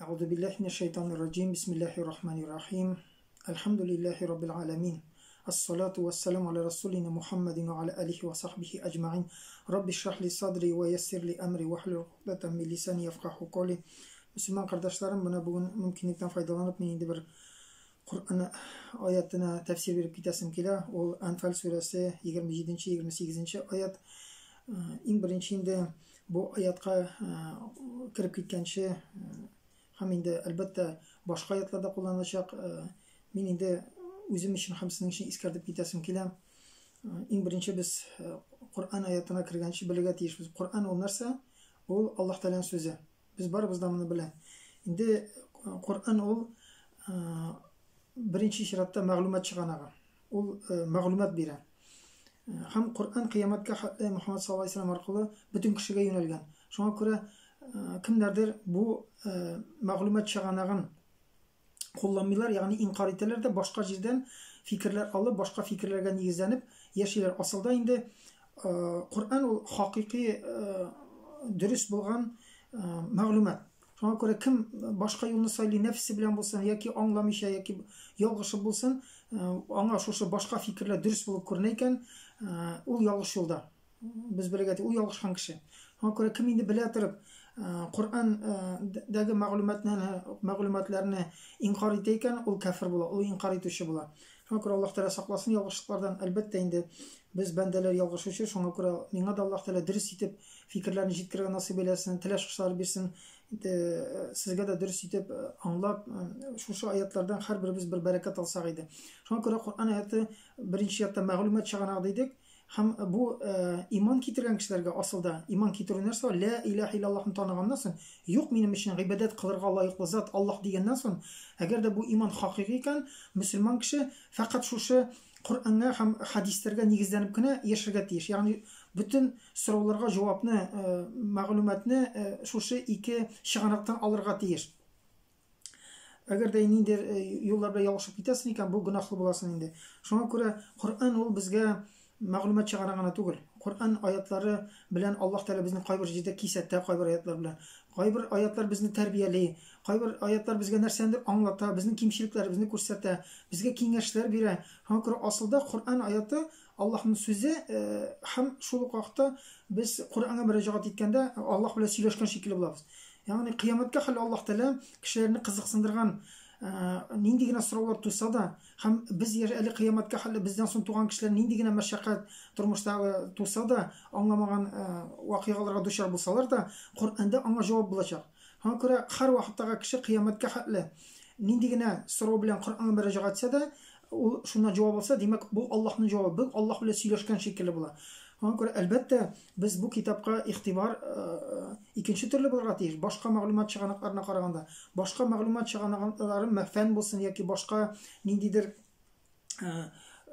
Әгъузу биллаһи минәш шайтанир раҗим. Бисмиллаһир рахманир рахим. Әлхәмдүлиллаһи раббил аламин. Ассалату вассаламу аля расулина Мухаммадин ва аля алихи ва сахбихи аҗмаин. Рабби шрах ли садри ва яссир ли әмри ва хлул угдатан мин лисани яфкаху каули. Мөселман кардәшләрем, менә бүген мөмкинлектән файдаланып мин инде бер Коръән аятына тәфсир биреп китәсем килә. Ул Әнфәл сүрәсе 27-28 аят. Иң беренче инде бу аятка кереп киткәнче һәм инде әлбәттә башка аятлар да кулланачак. Мин инде үзем өчен һәм сезнең өчен искәртеп китәсем килә. Иң беренче без Коръән аятына кергәнче белергә тиешбез. Коръән ул нәрсә? Ул Аллаһ Тәгаләнең сүзе. Без барыбыз да моны белә. Инде Коръән ул беренче чиратта мәгълүмат чыганагы. Ул мәгълүмат бирә. Һәм Коръән кыямәткә хәтле Мөхәммәд саллаллаһу алейһи вәсәлләм аркылы бөтен кешегә юнәлгән. Шуңа күрә кемнәрдер бу мәгълүмат чыганагын кулланмыйлар, ягъни инкар итәләр дә, башка җирдән фикерләр алып, башка фикерләргә нигезләнеп яшиләр. Асылда инде Коръән ул хакыйкый дөрес булган мәгълүмат. Шуңа күрә кем башка юлны сайлый, нәфесе белән булсын, яки аңламыйча, яки ялгышып булсын, аңа шушы башка фикерләр дөрес булып күренә икән, ул ялгыш юлда. Без белергә ул ялгышкан кеше. Шуңа күрә кем инде белә торып, Коръән дәге мәгълүматны, мәгълүматларны инкар итә икән, ул кәфер була, ул инкар итүче була. Шуңа күрә Аллаһ Тәгалә сакласын ялгышлыклардан. Әлбәттә инде, без бәндәләр ялгышучы, шуңа күрә миңа да Аллаһ Тәгалә дөрес итеп фикерләрне җиткерергә насыйп әйләсен, тел ачкычлары бирсен. Инде сезгә дә дөрес итеп аңлап, шушы аятлардан һәрберебез бер бәрәкәт алсак иде. Шуңа күрә Коръән аяты беренче якта мәгълүмат чыганагы дидек. Һәм бу иман китергән кешеләргә асылда иман китерү нәрсә ул? Лә илаһ иллаллаһны таныганнан соң, юк минем өчен гыйбадәт кылырга лаеклы зат Аллаһ дигәннән соң, әгәр дә бу иман хакыйкый икән, мөселман кеше фәкать шушы Коръәнгә һәм хәдисләргә нигезләнеп кенә яшәргә тиеш. Ягъни бөтен сорауларга җавапны, мәгълүматны шушы ике чыганактан алырга тиеш. Әгәр дә ниндидер э, юллар белән ялгышып китәсең икән, бу гөнаһлы буласың инде. Шуңа күрә Коръән ул безгә мәгълүмат чыгара гына түгел. Коръән аятлары белән Аллаһ Тәгалә безне кайбер җирдә кисәтә, кайбер аятлар белән. Кайбер аятлар безне тәрбияли, кайбер аятлар безгә нәрсәнедер аңлата, безнең кимчелекләребезне күрсәтә, безгә киңәшләр бирә. Шуңа күрә асылда Коръән аяты Аллаһның сүзе э, һәм шул ук вакытта без Коръәнгә мөрәҗәгать иткәндә Аллаһ белән сөйләшкән шикелле булабыз. Ягъни кыямәткә хәл Аллаһ Тәгалә кешеләрне кызыксындырган нинди генә сораулар туса да, һәм без әле кыямәткә хәл бездән соң туган кешеләр нинди генә мәшәкать тормышта туса да, аңламаган вакыйгаларга дучар булсалар да, Коръәндә аңа җавап булачак. Шуңа күрә һәр вакыттагы кеше кыямәткә хәтле нинди генә сорау белән Коръәнгә мөрәҗәгать итсә дә, ул шуннан җавап алса, димәк, бу Аллаһның җавабы, без Аллаһ белән сөйләшкән шикелле була. Шуңа күрә, әлбәттә, без бу китапка игътибар икенче төрле булырга тиеш, башка мәгълүмат чыганакларына караганда. Башка мәгълүмат чыганаклары, фән булсын яки башка ниндидер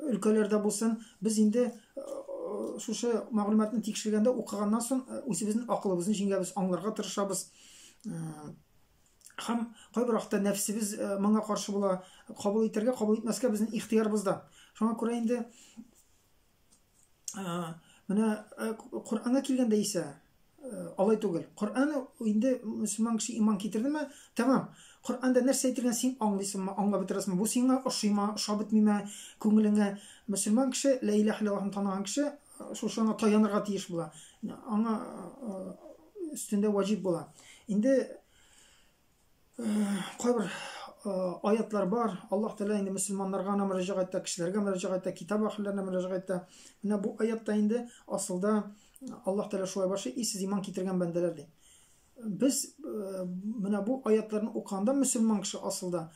өлкәләрдә булсын, без инде шушы мәгълүматны тикшергәндә, укыганнан соң үзебезнең акылыбызны җиңәбез, аңларга тырышабыз. Һәм кайбер вакытта нәфсебез моңа каршы була, кабул итәргә, кабул итмәскә безнең ихтыярыбызда. Шуңа күрә инде менә Коръәнгә килгәндә исә алай түгел. Коръән инде мөселман кеше иман китердеме, тәмам. Коръәндә нәрсә әйтелгән, син аңлыйсыңмы, аңлап бетерәсеңме? Бу сиңа ошыймы, ошап бетмиме күңелеңә? Мөселман кеше, лә илаһ иллаллаһны таныган кеше шушы аңа таянырга тиеш була. Аңа өстендә ваҗиб була. Инде кайбер аятлар бар. Аллаһ Тәгалә инде мөселманнарга гына мөрәҗәгать итә, кешеләргә мөрәҗәгать итә, китап әһелләренә мөрәҗәгать итә. Менә бу аятта инде асылда Аллаһ Тәгалә шулай башлый, "И сез иман китергән бәндәләр" ди. Без менә бу аятларны укыганда мөселман кеше асылда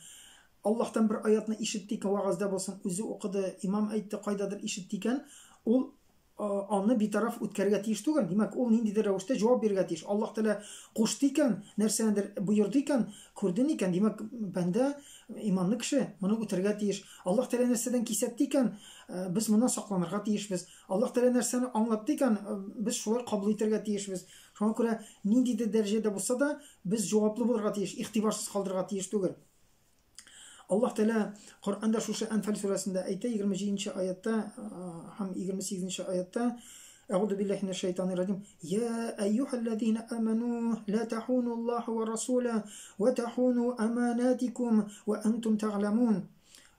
Аллаһтан бер аятны ишетте икән, вәгазьдә булсын, үзе укыды, имам әйтте, кайдадыр ишетте икән, ул аны битараф үткәрергә тиеш түгел. Димәк, ул ниндидер рәвештә җавап бирергә тиеш. Аллаһ Тәгалә кушты икән, нәрсәнедер боерды икән, күрден икән, димәк, бәндә, иманлы кеше моны үтәргә тиеш. Аллаһ Тәгалә нәрсәдән кисәтте икән, без моннан сакланырга тиешбез. Аллаһ Тәгалә нәрсәне аңлатты икән, без шулай кабул итәргә тиешбез. Шуңа күрә ниндидер дәрәҗәдә булса да, без җаваплы булырга тиеш, игътибарсыз калдырырга тиеш түгел. Аллаһ Тәгалә Коръәндә шушы Әнфәл сүрәсендә әйтә, 27 нче аятта һәм 28 нче аятта. Әгъуду биллаһи минәш шайтанир раҗим. Я әйюһәлләзина аману ла тахуну Аллаһа ва расула ва тахуну аманатикум ва антум тәгъламун.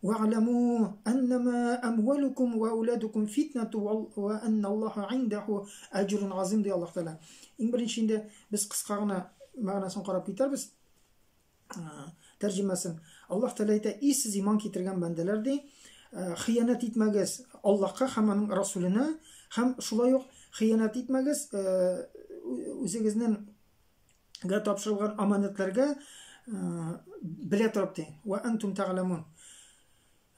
Ва'ламу аннама амвалукум ва ауладукум фитнату ва анна Аллаһа индаху әҗрун азим ди Аллаһ Тәгалә. Иң беренче инде без кыска гына мәгънәсен карап китәрбез. Тәрҗемәсен. Аллаһ Тәгалә әйтә, "И сез иман китергән бәндәләр ди, хыянәт итмәгез Аллаһка һәм аның Расуленә, һәм шулай ук хыянәт итмәгез үзегезнең гә тапшырылган аманәтләргә белә торып ди. Ва антум тәгъламун.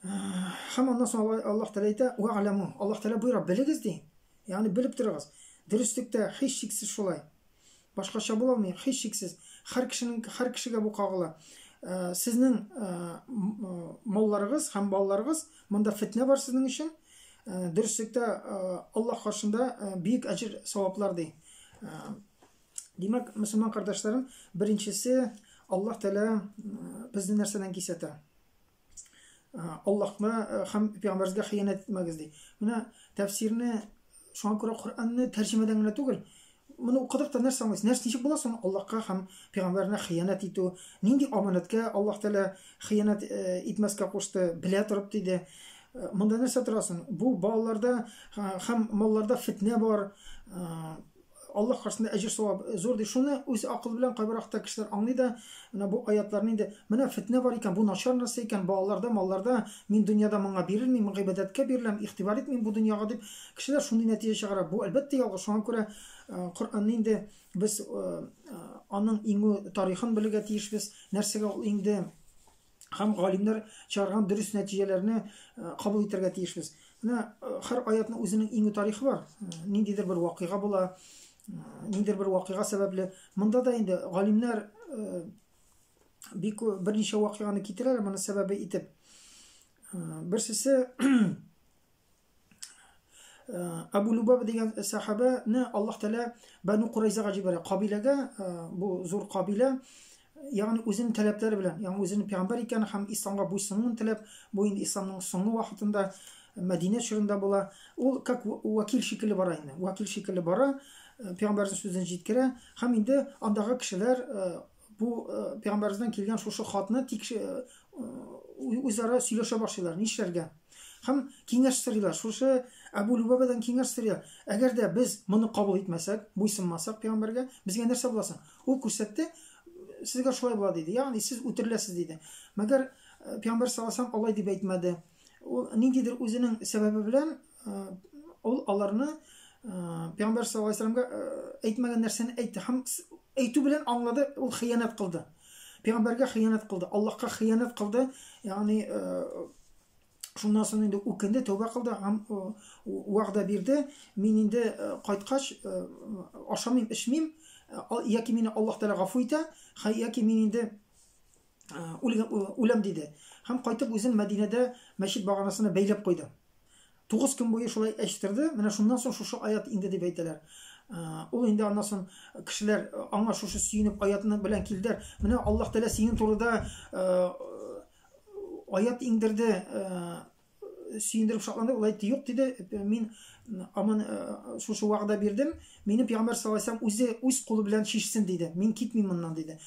Һәм аннан соң Аллаһ Тәгалә әйтә, "Ва'ламу". Аллаһ Тәгалә боера, белегез ди. Ягъни белеп торыгыз. Дөреслектә һичшиксез шулай. Башкача була алмый, һичшиксез. Һәр кешенең һәр кешегә бу кагыла. Сезнең малларыгыз һәм балаларыгыз, монда фитнә бар сезнең өчен. Дөреслектә Аллаһ каршында бөек әҗер саваплар ди. Димәк, мөселман кардәшләрем, беренчесе Аллаһ Тәгалә безне нәрсәдән кисәтә? Аллаһны һәм пәйгамбәребезгә хыянәт итмәгез ди. Менә тәфсирне шуңа күрә Коръәнне тәрҗемәдән генә түгел, моны укыдык та нәрсә аңлыйсыз? Нәрсә ничек була соң Аллаһка һәм пәйгамбәренә хыянәт итү? Нинди аманәткә Аллаһ Тәгалә хыянәт итмәскә кушты, белә торып диде. Монда нәрсә тора соң? Бу балаларда һәм малларда фитнә бар. Аллаһ каршында әҗер-савап зур ди. Шуны үз акыл белән кайбер вакытта кешеләр аңлый да, менә бу аятларны инде, менә фетнә бар икән, бу начар нәрсә икән, балаларда, малларда, мин дөньяда моңа бирелмим, мин гыйбадәткә биреләм, игътибар итмим бу дөньяга дип, кешеләр шундый нәтиҗә чыгара. Бу, әлбәттә, ялгыш. Шуңа күрә Коръәнне инде без аның иңү тарихын белергә тиешбез, нәрсәгә ул иңде, һәм галимнәр чыгарган дөрес нәтиҗәләрне кабул итәргә тиешбез. Менә һәр аятның үзенең иңү тарихы бар. Ниндидер бер вакыйга була, ниндидер бер вакыйга сәбәпле. Монда да инде галимнәр бик берничә вакыйганы китерәләр моны сәбәбе итеп. Берсесе Әбу Любаба дигән сәхабәне Аллаһ Тәгалә Бәну Курайзага җибәрә. Кабиләгә, бу зур кабилә, ягъни үзенең таләпләре белән, ягъни үзенең пәйгамбәр икәнен һәм исламга буйсынуын теләп, бу инде исламның соңгы вакытында, Мәдинә чорында була. Ул как вәкил шикелле бара инде. Вәкил шикелле бара, пәйгамбәрнең сүзен җиткерә һәм инде андагы кешеләр бу пәйгамбәребездән килгән шушы хатны тик үзара сөйләшә башлыйлар, нишләргә? Һәм киңәш сорыйлар. Шушы Әбу Любабадан киңәш сорыйлар. Әгәр дә без моны кабул итмәсәк, буйсынмасак пәйгамбәргә, безгә нәрсә була соң? Ул күрсәтте, сезгә шулай була диде. Ягъни сез үтереләсез диде. Мәгәр пәйгамбәр саллаллаһу алейһи ва сәлләм алай дип әйтмәде. Ул ниндидер үзенең сәбәбе белән ул аларны пәйгамбәр саллаллаһу алейһи ва сәлләмгә әйтмәгән нәрсәне әйтте һәм әйтү белән аңлады, ул хыянәт кылды. Пәйгамбәргә хыянәт кылды, Аллаһка хыянәт кылды. Ягъни шуннан соң инде үкенде, тәүбә кылды һәм вәгъдә бирде. Мин инде кайткач ашамыйм, эчмим, яки мине Аллаһ Тәгалә гафу итә, яки мин инде үләм диде. Һәм кайтып үзен Мәдинәдә мәчет баганасына бәйләп куйды. 9 көн буе шулай әчтерде. Менә шуннан соң шушы аят инде дип әйтәләр. Ул инде аннан соң кешеләр аңа шушы сөенеп аятны белән килделәр. Менә Аллаһ Тәгалә синең турыда аят иңдерде, сөендереп шатланды. Ул әйтте, юк диде, мин аман шушы вәгъдә бирдем. Мине пәйгамбәр саллаллаһу алейһи вәсәлләм үзе үз кулы белән чишсен диде. Мин китмим моннан диде.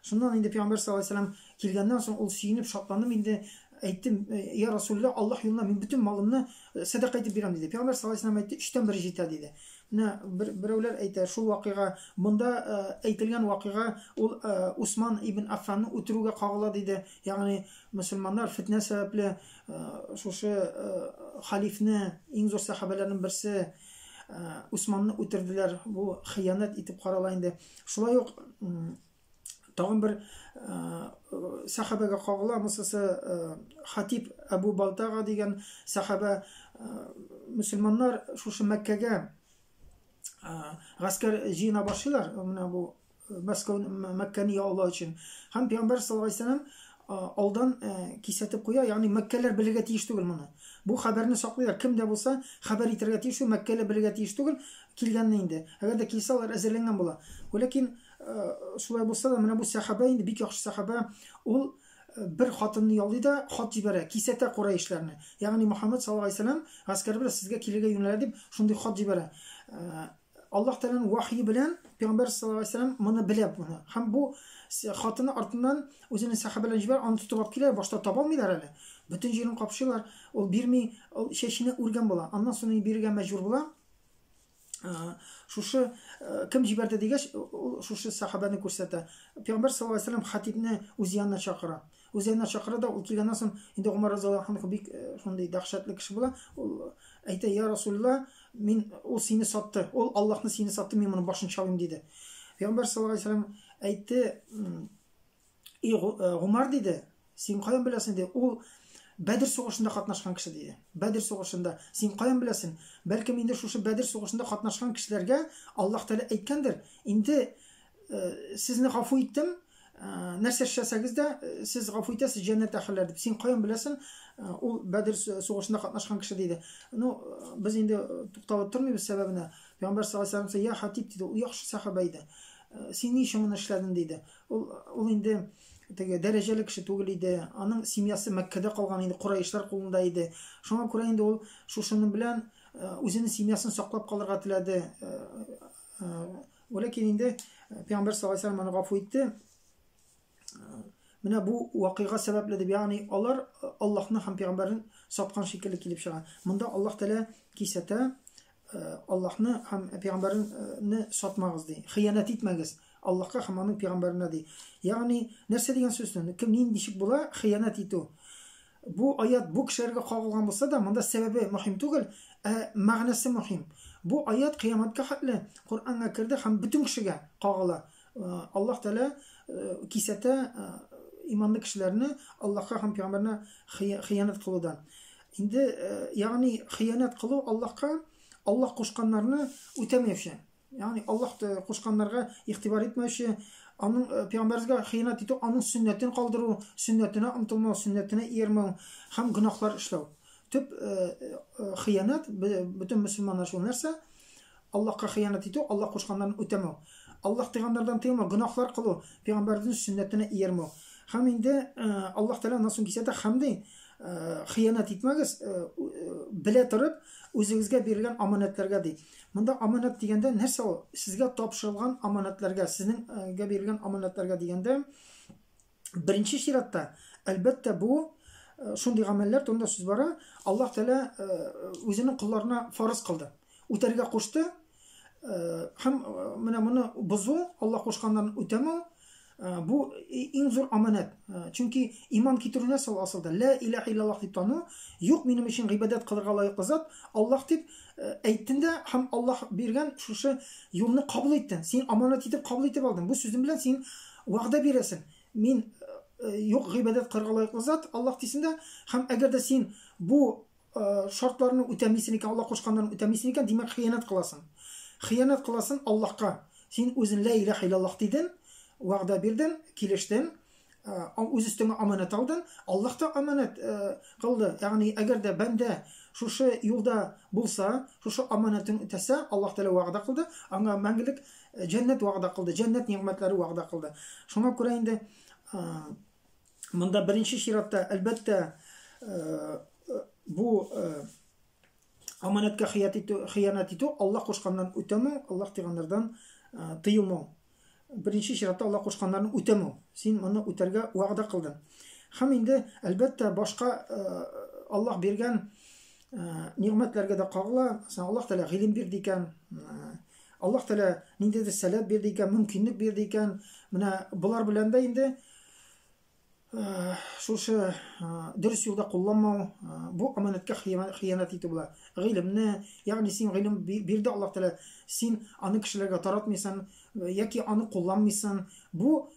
Шуннан инде пәйгамбәр саллаллаһу алейһи вәсәлләм килгәннән соң ул сөенеп шатланып инде әйттем, я Расулулла, Аллаһ юлына мин бөтен малымны сәдака итеп бирәм диде. Пәйгамбәр саллаллаһу алейһи вәсәлләм әйтте, өчтән бере җитә диде. Менә бер, берәүләр әйтә, шул вакыйга, монда әйтелгән вакыйга ул Усман ибн Аффанны үтерүгә кагыла диде. Ягъни мөселманнар фитнә сәбәпле шушы халифны, иң зур сәхабәләрнең берсе Усманны үтерделәр. Бу хыянәт итеп карала инде. Шулай ук тагын бер сәхабәгә кагыла, монысы Хатиб Әбу Балтага дигән сәхабә. Мөселманнар шушы Мәккәгә гаскәр җыена башлыйлар, менә бу Мәскәү Мәккәне яулау өчен. Һәм Пәйгамбәр саллаллаһу алейһи вәсәлләм алдан кисәтеп куя, ягъни мәккәләр белергә тиеш түгел моны. Бу хәбәрне саклыйлар. Кем дә булса хәбәр итәргә тиеш түгел, мәккәләр белергә тиеш түгел килгәнне инде. Әгәр дә килсә, алар әзерләнгән була. Ләкин шулай булса да, менә бу сәхабә инде бик яхшы сәхабә, ул бер хатынны яллый да хат җибәрә, кисәтә Курайшларны. Ягъни Мухаммад саллаллаһу алейһи ва сәлләм гаскәре белән сезгә килергә юнәлә дип шундый хат җибәрә. Аллаһ Тәгаләнең вахие белән Пәйгамбәр саллаллаһу алейһи ва сәлләм моны белә моны. Һәм бу хатыны артыннан үзенең сәхабәләрен җибәрә, аны тотып алып килә, башта таба алмыйлар әле. Бөтен җирен капшыйлар, ул бирми, ул чәченә үргән була. Аннан соң бирергә мәҗбүр була. Шушы кем җибәрде дигәч, ул шушы сахабәне күрсәтә. Пәйгамбәр саллаллаһу алейһи ва сәлләм хатибне үз янына чакыра. Үз янына чакыра да, ул килгәннән соң инде Гомәр разияллаһу анһу бик шундый дәһшәтле кеше була. Ул әйтә: "Я Расулулла, мин ул сине сатты. Ул Аллаһны сине сатты, мин моның башын чабыйм", диде. Пәйгамбәр саллаллаһу алейһи ва сәлләм әйтте: И Гумар, диде, син каян беләсең, диде, ул Бәдер сугышында катнашкан кеше, диде. Бәдер сугышында. Син каян беләсең? Бәлкем инде шушы Бәдер сугышында катнашкан кешеләргә Аллаһ Тәгалә әйткәндер, инде сезне гафу иттем, нәрсә эшләсәгез дә, сез гафу итәсез, җәннәт әһелләре дип. Син каян беләсең, ул Бәдер сугышында катнашкан кеше, диде. Ну, без инде тукталып тормыйбыз сәбәбенә. Пәйгамбәр саллаллаһу алейһи ва сәлләм, я Хатиб, диде, ул яхшы сәхабә иде. Син ни өчен моны эшләдең, диде. Ул, ул инде теге дәрәҗәле кеше түгел иде. Аның семьясы Мәккәдә калган инде, Курайшлар кулында иде. Шуңа күрә инде ул шушының белән үзенең семьясын саклап калырга теләде. Ләкин инде Пәйгамбәр саллаллаһу алейһи ва сәлләм аны гафу итте. Менә бу вакыйга сәбәпле дип, ягъни алар Аллаһны һәм пәйгамбәрен саткан шикелле килеп чыга. Монда Аллаһ Тәгалә кисәтә, Аллаһны һәм пәйгамбәрне сатмагыз ди. Хыянәт итмәгез Аллаһка һәм аның пәйгамбәренә ди. Ягъни нәрсә дигән сүз? Кем нинди ничек була хыянәт итү? Бу аят бу кешеләргә кагылган булса да, монда сәбәбе мөһим түгел, ә мәгънәсе мөһим. Бу аят кыямәткә хәтле Коръәнгә керде һәм бөтен кешегә кагыла. Аллаһ Тәгалә кисәтә иманлы кешеләрне Аллаһка һәм пәйгамбәренә хыянәт кылудан. Инде, ягъни хыянәт кылу Аллаһка, Аллаһ кушканнарны үтәмәүче, ягъни Аллаһ кушканнарга игътибар итмәүче, аның пәйгамбәребезгә хыянәт итү, аның сөннәтен калдыру, сөннәтенә омтылмау, сөннәтенә иярмәү һәм гөнаһлар эшләү. Төп хыянәт бөтен мөселманнар шул нәрсә? Аллаһка хыянәт итү, Аллаһ кушканнарны үтәмәү. Аллаһ тыйганнардан тыелмау, гөнаһлар кылу, пәйгамбәребезнең сөннәтенә иярмәү. Һәм инде Аллаһ Тәгалә аннан соң кисәтә, һәм ди, хыянәт итмәгез, белә торып, үзегезгә бирелгән аманәтләргә ди. Монда аманәт дигәндә нәрсә ул? Сезгә тапшырылган аманәтләргә, сезнеңгә бирелгән аманәтләргә дигәндә, беренче чиратта, әлбәттә, бу шундый гамәлләр турында сүз бара. Аллаһ Тәгалә үзенең колларына фарыз кылды. Үтәргә кушты. Һәм менә моны бозу, Аллаһ кушканнарын үтәмәү, бу иң зур аманәт. Чөнки иман китерү нәрсә ул асылда? Лә илаһ иллаллаһ дип тану, юк минем өчен гыйбадәт кылырга лаеклы зат Аллаһ дип әйттең дә һәм Аллаһ биргән шушы юлны кабул иттең. Син аманәт итеп кабул итеп алдың. Бу сүзең белән син вәгъдә бирәсең. Мин юк гыйбадәт кылырга лаеклы зат Аллаһ дисең дә, һәм әгәр дә син бу шартларны үтәмисең икән, Аллаһ кушканнарын үтәмисең икән, димәк, хыянәт кыласың. Хыянәт кыласың Аллаһка. Син үзең лә илаһ иллаллаһ дидең, вәгъдә бирдең, килештең, үз өстеңә аманәт алдың. Аллаһ та аманәт кылды. Ягъни, әгәр дә бәндә шушы юлда булса, шушы аманәтен үтәсә, Аллаһ Тәгалә вәгъдә кылды, аңа мәңгелек җәннәт вәгъдә кылды, җәннәт нигъмәтләре вәгъдә кылды. Шуңа күрә инде Монда беренче чиратта, әлбәттә, бу аманәткә хыянәт итү, хыянәт итү, Аллаһ кушканнан үтәмәү, Аллаһ тыйганнардан тыелмау. Беренче чиратта Аллаһ кушканнарын үтәмәү. Син моны үтәргә вәгъдә кылдың. Һәм инде, әлбәттә, башка Аллаһ биргән нигъмәтләргә дә кагыла. Мәсәлән, Аллаһ Тәгалә гыйлем бирде икән, Аллаһ Тәгалә ниндидер сәләт бирде икән, мөмкинлек бирде икән. Менә болар белән дә инде шушы дөрес юлда кулланмау, бу аманәткә хыянәт итү була. Гыйлемне, ягъни син гыйлем бирде Аллаһ Тәгалә, син аны кешеләргә таратмыйсың яки аны кулланмыйсың. Бу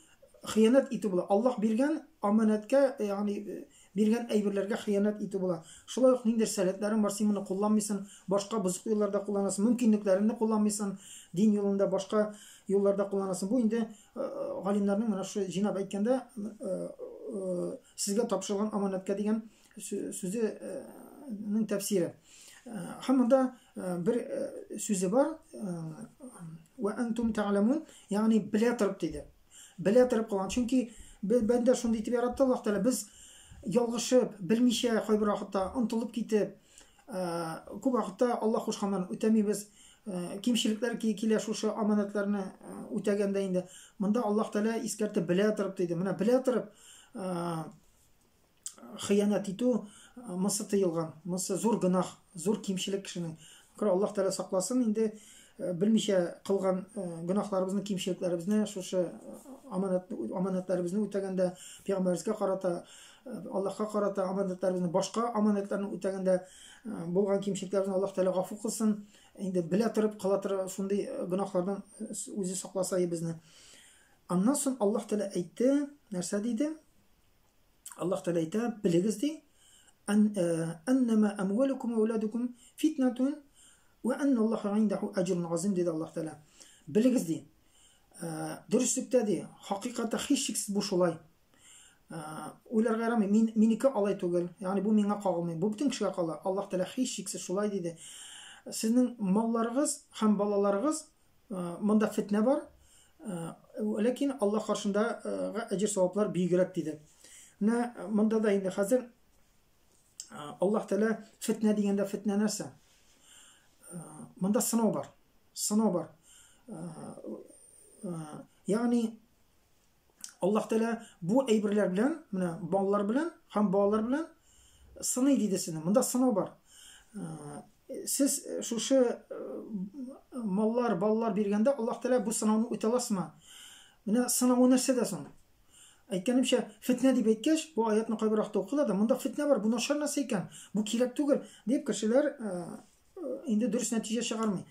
хыянәт итү була. Аллаһ биргән аманәткә, ягъни биргән әйберләргә хыянәт итү була. Шулай ук ниндидер сәләтләрең бар, син моны кулланмыйсың, башка бозык юлларда кулланасың, мөмкинлекләреңне кулланмыйсың, дин юлында башка юлларда кулланасың. Бу инде галимнәрнең менә шушы җыйнап әйткәндә сезгә тапшырылган аманәткә дигән сүзенең тәфсире. Һәм монда бер сүзе бар, вә антум тәгъләмун, ягъни белә торып диде. Белә торып кылган. Чөнки Бәндә шундый итеп яратты Аллаһ Тәгалә. Без ялгышып, белмичә кайбер вакытта онтылып китеп, күп вакытта Аллаһ кушканнарын үтәмибез. Кимчелекләр килә шушы аманәтләрне үтәгәндә инде. Монда Аллаһ Тәгалә искәртеп белә торып диде. Менә белә торып хыянәт итү монсы тыелган. Монсы зур гөнаһ, зур кимчелек кешенең. Күрә Аллаһ Тәгалә сакласын инде белмичә кылган гөнаһларыбызны, кимчелекләребезне шушы аманәт аманәтләребезне үтәгәндә пәйгамбәребезгә карата, Аллаһка карата аманәтләребезне, башка аманәтләрне үтәгәндә булган кимчелекләребезне Аллаһ Тәгалә гафу кылсын. Инде белә торып кыла торып шундый гөнаһлардан үзе сакласа безне. Аннан соң Аллаһ Тәгалә әйтте, нәрсә диде? Аллаһ Тәгалә әйтә, белегез ди, әннәмә әмвалукум ва ауладукум фитнатун ва анналлаһа индаху аҗрун азим диде Аллаһ Тәгалә. Белегез ди. Дөреслектә ди, хакыйкатьтә һичшиксез бу шулай. Уйларга ярамый, мин минеке алай түгел. Ягъни бу миңа кагылмый. Бу бөтен кешегә кала. Аллаһ Тәгалә һичшиксез шулай диде. Сезнең малларыгыз һәм балаларыгыз Монда фетнә бар, ләкин Аллаһ каршында әҗер саваплар бөегрәк диде. Менә монда да инде хәзер Аллаһ Тәгалә фетнә дигәндә фетнә нәрсә? Монда сынау бар. Сынау бар. Ягъни Аллаһ Тәгалә бу әйберләр белән, менә балалар белән һәм балалар белән сыный диде сезне. Монда сынау бар. Сез шушы маллар, балалар биргәндә Аллаһ Тәгалә бу сынауны үтә аласызмы? Менә сынавы нәрсәдә соң? Әйткәнемчә, фетнә дип әйткәч, бу аятны кайбер вакытта укыла да, монда фетнә бар, бу начар нәрсә икән, бу кирәк түгел, дип кешеләр инде дөрес нәтиҗә чыгармый.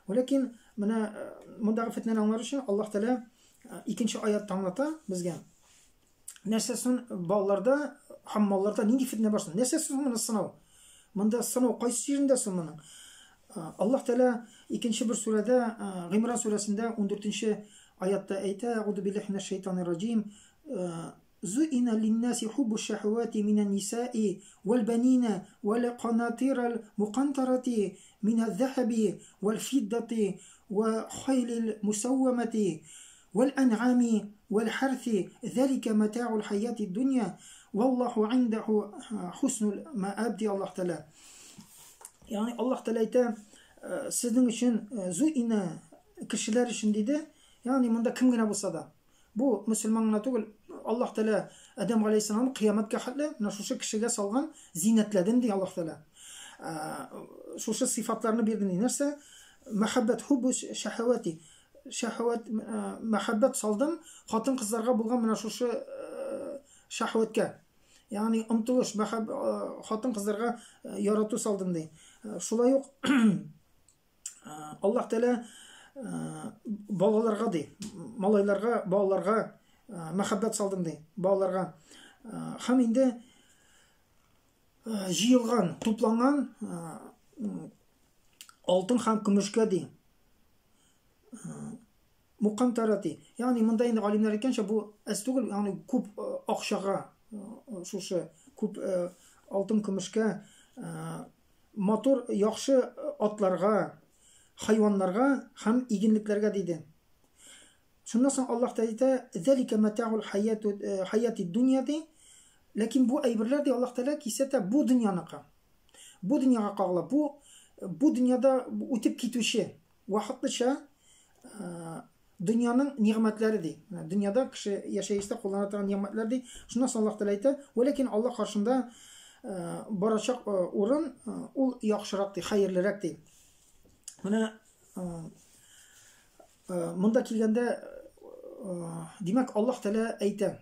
Ләкин менә мондагы фетнәне аңлар өчен Аллаһ Тәгалә икенче аятта аңлата безгә. Нәрсә соң балаларда һәм малларда нинди фетнә бар соң? Нәрсә соң моны сынау? Монда сынау кайсы җирендә соң моның? Аллаһ Тәгалә икенче бер сүрәдә, Гыймран сүрәсендә 14 аятта әйтә: "Әгъузу биллаһи минәш шайтанир раҗим. Зуина линнаси хуббу шахавати минән нисаи вәл банина вәл канатирал мукантарати минәз захаби вәл фиддати вә хайлил мусаввамати вәл ән'ами вәл хәрси залика матаул хаяти дөнья валлаху индаху хуснул мааб ди Аллаһ Тәгалә. Ягъни Аллаһ Тәгалә әйтә, сезнең өчен зуина кешеләр өчен диде. Ягъни монда кем генә булса да. Бу мөселман гына түгел, Аллаһ Тәгалә Адәм галәйһиссәламны кыямәткә хәтле менә шушы кешегә салган зиннәтләдем ди Аллаһ Тәгалә. Шушы сыйфатларны бирдем ди. Нәрсә? Мәхәббәт, хуббу шәһәвәти. Шәһәвәт, мәхәббәт салдым хатын-кызларга булган менә шушы шәһвәткә. Ягъни омтылыш, мәхәб хатын-кызларга ярату салдым ди. Шулай ук Аллаһ Тәгалә балаларга ди, малайларга, балаларга мәхәббәт салдым ди, балаларга. Һәм инде җыелган, тупланган алтын һәм көмешкә ди. Мукантара ди. Ягъни монда инде галимнәр әйткәнчә, бу әз түгел, ягъни күп акчага шушы күп алтын көмешкә Матур, яхшы атларга, хайваннарга һәм игенлекләргә, диде. Шуннан соң Аллаһ Тәгалә әйтә, Зәликә мәтәгул хәятид дөнья, ди. Ләкин бу әйберләр, ди Аллаһ Тәгалә, кисәтә, бу дөньяныкы. Бу дөньяга кагыла. Бу бу дөньяда үтеп китүче, вакытлыча Дөньяның нигъмәтләре ди. Менә дөньяда кеше яшәештә куллана торган нигъмәтләр ди. Шуннан соң Аллаһ Тәгалә әйтә, вәләкин Аллаһ каршында барачак урын ул яхшырак ди, хәерлерәк ди. Менә монда килгәндә, димәк, Аллаһ Тәгалә әйтә,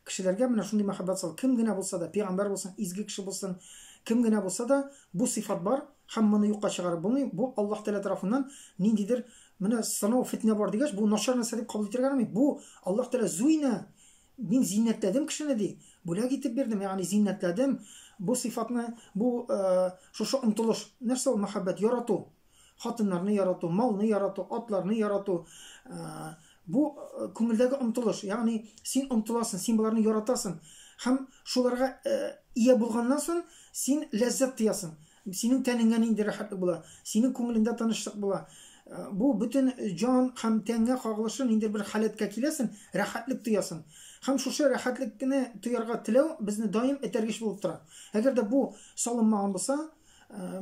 Кешеләргә менә шундый мәхәббәт сал. Кем генә булса да, пәйгамбәр булсын, изге кеше булсын, кем генә булса да, бу сыйфат бар һәм моны юкка чыгарып булмый. Бу Аллаһ Тәгалә тарафыннан ниндидер менә сынау, фетнә бар дигәч, бу начар нәрсә дип кабул итәргә ярамый. Бу Аллаһ Тәгалә зуйна, мин зиннәтләдем кешене ди, бүләк итеп бирдем, ягъни зиннәтләдем. Бу сыйфатны, бу шушы омтылыш, нәрсә ул мәхәббәт, ярату. Хатыннарны ярату, малны ярату, атларны ярату. Бу күңелдәге омтылыш, ягъни син омтыласың, син боларны яратасың һәм шуларга ия булганнан соң син ләззәт тоясың. Синең тәнеңә нинди рәхәтлек була, синең күңелеңдә тынычлык була. Бу бөтен җан һәм тәнгә кагылышы ниндидер бер халәткә киләсен, рәхәтлек тоясын. Һәм шушы рәхәтлекне тоярга теләү безне даим этәргеч булып тора. Әгәр дә бу салынмаган булса,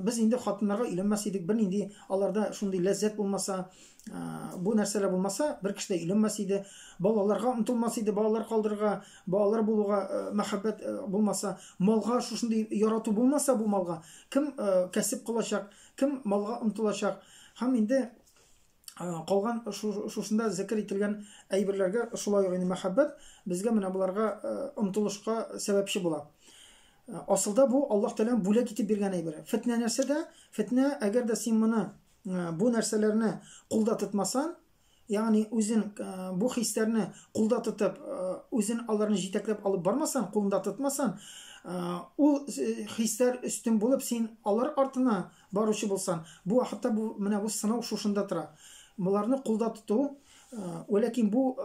без инде хатыннарга өйләнмәс идек, бернинди аларда шундый ләззәт булмаса, бу нәрсәләр булмаса, бер кеше дә өйләнмәс иде, балаларга омтылмас иде, балалар калдырырга, балалар булуга мәхәббәт булмаса, малга шушындый ярату булмаса бу малга, кем кәсеп кылачак, кем малга омтылачак? Һәм инде калган шушында зикер ителгән әйберләргә шулай ук инде мәхәббәт безгә менә боларга омтылышка сәбәпче була. Асылда бу Аллаһ Тәгаләнең бүләк итеп биргән әйбере. Фетнә нәрсәдә? Фетнә, әгәр дә син моны бу нәрсәләрне кулда тотмасаң, ягъни үзен бу хисләрне кулда тотып, үзен аларны җитәкләп алып бармасаң, кулында тотмасаң, ул хисләр өстен булып, син алар артына баручы булсаң, бу вакытта бу менә бу сынау шушында тора. Боларны кулда тоту, вәләкин бу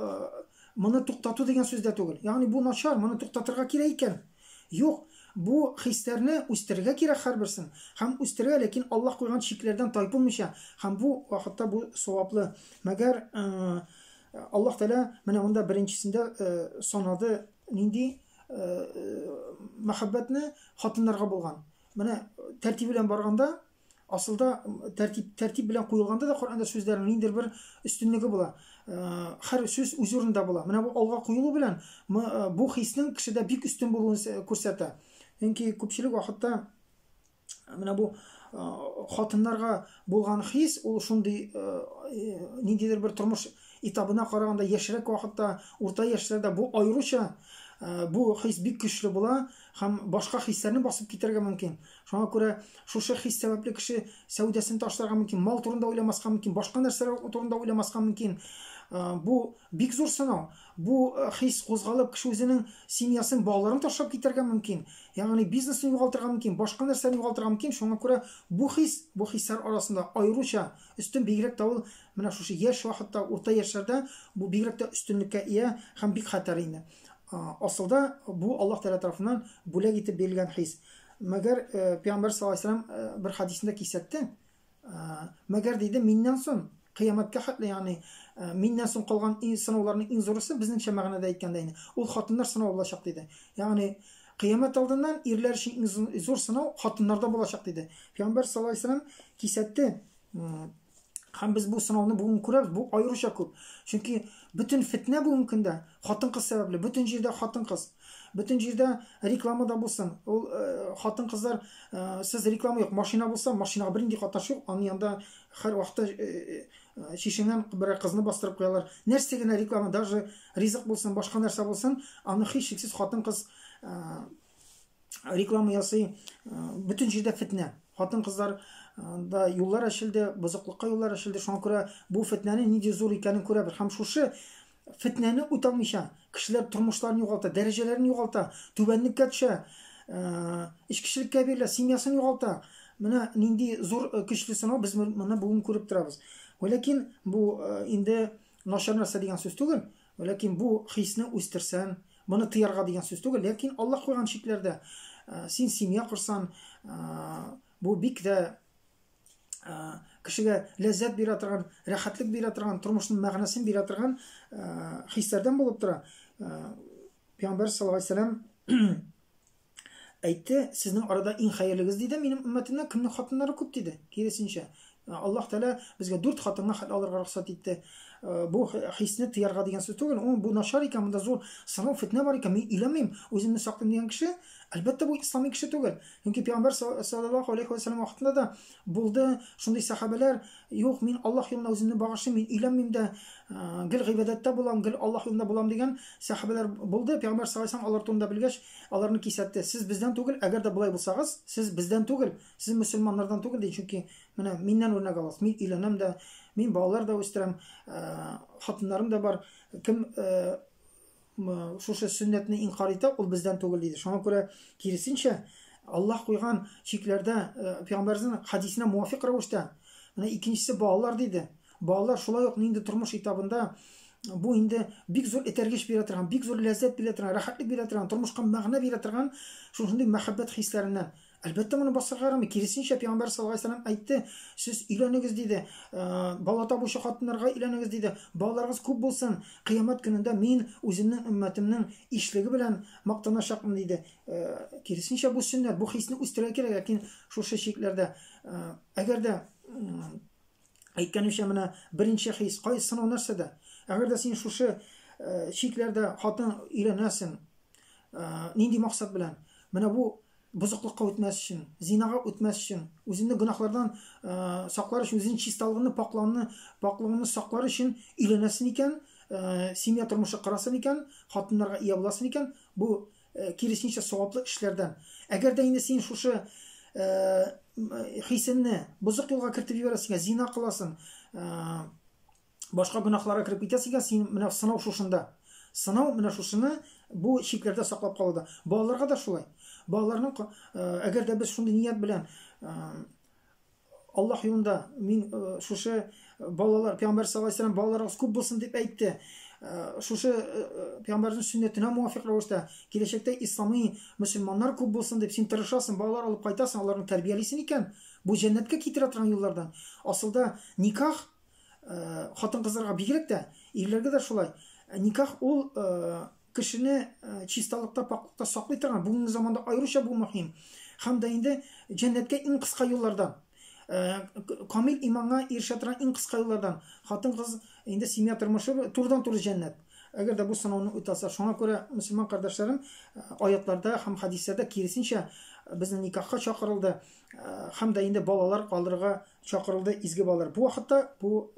моны туктату дигән сүз дә түгел. Ягъни бу начар, моны туктатырга кирәк икән. Юк, бу хисләрне үстерергә кирәк һәрберсен. Һәм үстерергә, ләкин Аллаһ куйган чикләрдән тайпылмыйча. Һәм бу вакытта бу саваплы. Мәгәр Аллаһ Тәгалә менә монда беренчесендә санады нинди мәхәббәтне хатыннарга булган. Менә тәртип белән барганда, асылда тәртип, тәртип белән куелганда да Коръәндә сүзләрнең ниндидер бер өстенлеге була. Һәр сүз үз урынында була. Менә бу алга куелу белән бу хиснең кешедә бик өстен булуын күрсәтә. Чөнки күпчелек вакытта менә бу хатыннарга булган хис, ул шундый ниндидер бер тормыш этабына караганда яшьрәк вакытта, урта яшьләрдә бу аеруча бу хис бик көчле була һәм башка хисләрне басып китәргә мөмкин. Шуңа күрә шушы хис сәбәпле кеше сәүдәсен ташларга мөмкин, мал турында уйламаска мөмкин, башка нәрсәләр турында уйламаска мөмкин. Бу бик зур сынау. Бу хис кузгалып, кеше үзенең семьясын, балаларын ташлап китәргә мөмкин. Ягъни бизнесын югалтырга мөмкин, башка нәрсәне югалтырга мөмкин. Шуңа күрә бу хис, бу хисләр арасында аеруча өстен, бигрәк тә ул менә шушы яшь вакытта, урта яшьләрдә бу бигрәк тә өстенлеккә ия һәм бик хәтәр инде. Асылда бу Аллаһ Тәгалә тарафыннан бүләк итеп бирелгән хис. Мәгәр Пәйгамбәр саллаллаһу алейһи ва сәлләм бер хадисендә кисәтте. Мәгәр диде, миннән соң кыямәткә хәтле, ягъни миннән соң калган иң сынауларның иң зурысы, безнеңчә мәгънәдә әйткәндә инде, ул хатыннар сынавы булачак диде. Ягъни кыямәт алдыннан ирләр өчен иң зур сынау хатыннарда булачак диде. Пәйгамбәр саллаллаһу алейһи ва сәлләм кисәтте. Һәм без бу сынауны бүген күрәбез, бу аеруча күп. Чөнки бөтен фетнә бүгенге көндә хатын-кыз сәбәпле, бөтен җирдә хатын-кыз. Бөтен җирдә реклама да булсын. Ул хатын-кызлар сез реклама юк, машина булса, машинага бернинди катнашы юк, аның янында һәр вакытта чишенгән бер кызны бастырып куялар. Нәрсә генә реклама, даже ризык булсын, башка нәрсә булсын, аны һичшиксез хатын-кыз реклама ясый, бөтен җирдә фетнә. Хатын-кызлар да юллар ачылды, бозыклыкка юллар ачылды. Шуңа күрә бу фетнәнең нинди зур икәнен күрәбез. Һәм шушы фетнәне үтә алмыйча, кешеләр тормышларын югалта, дәрәҗәләрен югалта, түбәнлеккә төшә, эчкечелеккә бирелә, семьясын югалта. Менә нинди зур көчле сынау без моны бүген күреп торабыз. Вәләкин бу инде начар нәрсә дигән сүз түгел. Ләкин бу хисне үстерсән, моны тыярга дигән сүз түгел, ләкин Аллаһ куйган чикләрдә син семья корсан, бу бик тә кешегә ләззәт бирә торган, рәхәтлек бирә торган, тормышның мәгънәсен бирә торган хисләрдән булып тора. Пәйгамбәр саллаллаһу алейһи вәсәлләм әйтте, сезнең арада иң хәерлегез диде, минем өммәтемнән кемнең хатыннары күп диде. Киресенчә, Аллаһ Тәгалә безгә дүрт хатынга хәл алырга рөхсәт итте. Бу хисне тыярга дигән сүз түгел. Ул бу начар икән, монда зур сынау, фитнә бар икән, мин өйләнмим, үземне саклыйм дигән кеше, әлбәттә, бу ислами кеше түгел. Чөнки Пәйгамбәр саллаллаһу алейһи ва сәлләм вакытында да булды шундый сәхабәләр, юк, мин Аллаһ юлына үземне багышлыйм, мин өйләнмим дә, гел гыйбадәттә булам, гел Аллаһ юлында булам дигән сәхабәләр булды. Пәйгамбәр саллаллаһу алейһи ва сәлләм алар турында белгәч, аларны кисәтте. Сез бездән түгел, әгәр дә болай булсагыз, сез бездән түгел, сез мөселманнардан түгел, ди. Чөнки менә миннән үрнәк аласыз. Мин өйләнәм дә, мин балалар да үстерәм, хатыннарым да бар. Кем шушы сөннәтне инкар итә, ул бездән түгел, диде. Шуңа күрә киресенчә, Аллаһ куйган чикләрдә, пәйгамбәребезнең хадисенә муафик рәвештә, менә икенчесе балалар диде. Балалар шулай ук нинди тормыш этабында бу инде бик зур этәргеч бирә торган, бик зур ләззәт бирә торган, рәхәтлек бирә торган, тормышка мәгънә бирә торган шушындый мәхәббәт хисләреннән. Әлбәттә, моны басырга ярамый. Киресенчә, Пәйгамбәр саллаллаһу алейһи вәсәлләм әйтте, сез өйләнегез диде, бала табучы хатыннарга өйләнегез диде, балаларыгыз күп булсын, кыямәт көнендә мин үземнең өммәтемнең ишлеге белән мактаначакмын диде. Киресенчә, бу сөннәт, бу хисне үстерергә кирәк, ләкин шушы чикләрдә. Әгәр дә әйткәнемчә, менә беренче хис, кай сынау нәрсәдә? Әгәр дә син шушы чикләрдә хатын өйләнәсең, нинди максат белән? Менә бу бозыклыкка үтмәс өчен, зинага үтмәс өчен, үзеңне гөнаһлардан саклар өчен, үзеңнең чисталыгыңны, пакланны, паклыгыңны саклар өчен өйләнәсең икән, семья тормышы корасың икән, хатыннарга ия буласың икән, бу киресенчә саваплы эшләрдән. Әгәр дә инде син шушы хисеңне бозык юлга кертеп җибәрәсең, зина кыласың, башка гөнаһларга кереп китәсең икән, син менә сынау шушында. Сынау менә шушыны бу чикләрдә саклап калуда. Балаларга да шулай. Балаларның әгәр дә без шундый ният белән Аллаһ юлында мин шушы балалар, Пәйгамбәр саллаллаһу алейһи вәсәлләм балаларыгыз күп булсын дип әйтте. Шушы Пәйгамбәрнең сөннәтенә муафикъ рәвештә киләчәктә ислами мөселманнар күп булсын дип син тырышасың, балалар алып кайтасың, аларны тәрбиялисең икән, бу җәннәткә китерә торган юллардан. Асылда никах хатын-кызларга бигрәк тә, ирләргә дә шулай. Никах ул кешене чисталыкта, пакьлыкта саклый торган, бүгенге заманда аеруча бу мөһим. Һәм дә инде җәннәткә иң кыска юллардан, камил иманга ирешә торган иң кыска юллардан. Хатын-кыз инде семья тормышы турыдан-туры җәннәт. Әгәр дә бу сынауны үтә алса, шуңа күрә мөселман кардәшләрем, аятларда һәм хәдисләрдә киресенчә безне никахка чакырылды һәм дә инде балалар калдырырга чакырылды изге балалар. Бу вакытта бу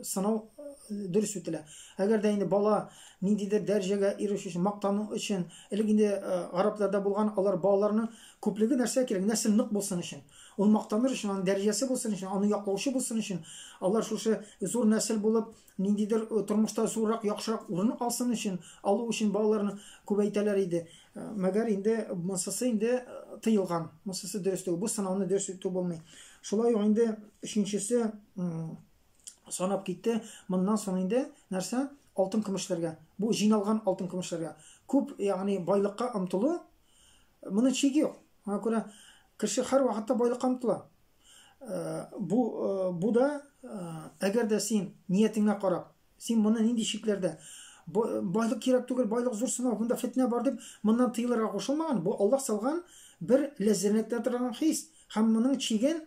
сынау дөрес үтелә. Әгәр дә инде бала ниндидер дәрәҗәгә ирешү өчен, мактану өчен, элек инде гарәпләрдә булган, алар балаларның күплеге нәрсә кирәк? Нәсел нык булсын өчен. Ул мактаныр өчен, аның дәрәҗәсе булсын өчен, аны яклаучы булсын өчен, алар шушы зур нәсел булып, ниндидер тормышта зуррак, яхшырак урын алсын өчен, алу өчен балаларны күбәйтәләр иде. Мәгәр инде монсысы инде тыелган, монсысы дөрес түгел. Бу сынауны дөрес үтү булмый. Шулай ук инде өченчесе санап китте. Моннан соң инде нәрсә? Алтын көмешләргә. Бу җыйналган алтын көмешләргә. Күп, ягъни байлыкка омтылу, моның чиге юк. Шуңа күрә кеше һәр вакытта байлыкка омтыла. Бу бу да әгәр дә син ниятеңә карап, син моны нинди чикләрдә байлык кирәк түгел, байлык зур сынау, монда фетнә бар дип, моннан тыелырга кушылмаган. Бу Аллаһ салган бер ләззәтләндерә торган хис һәм моның чиген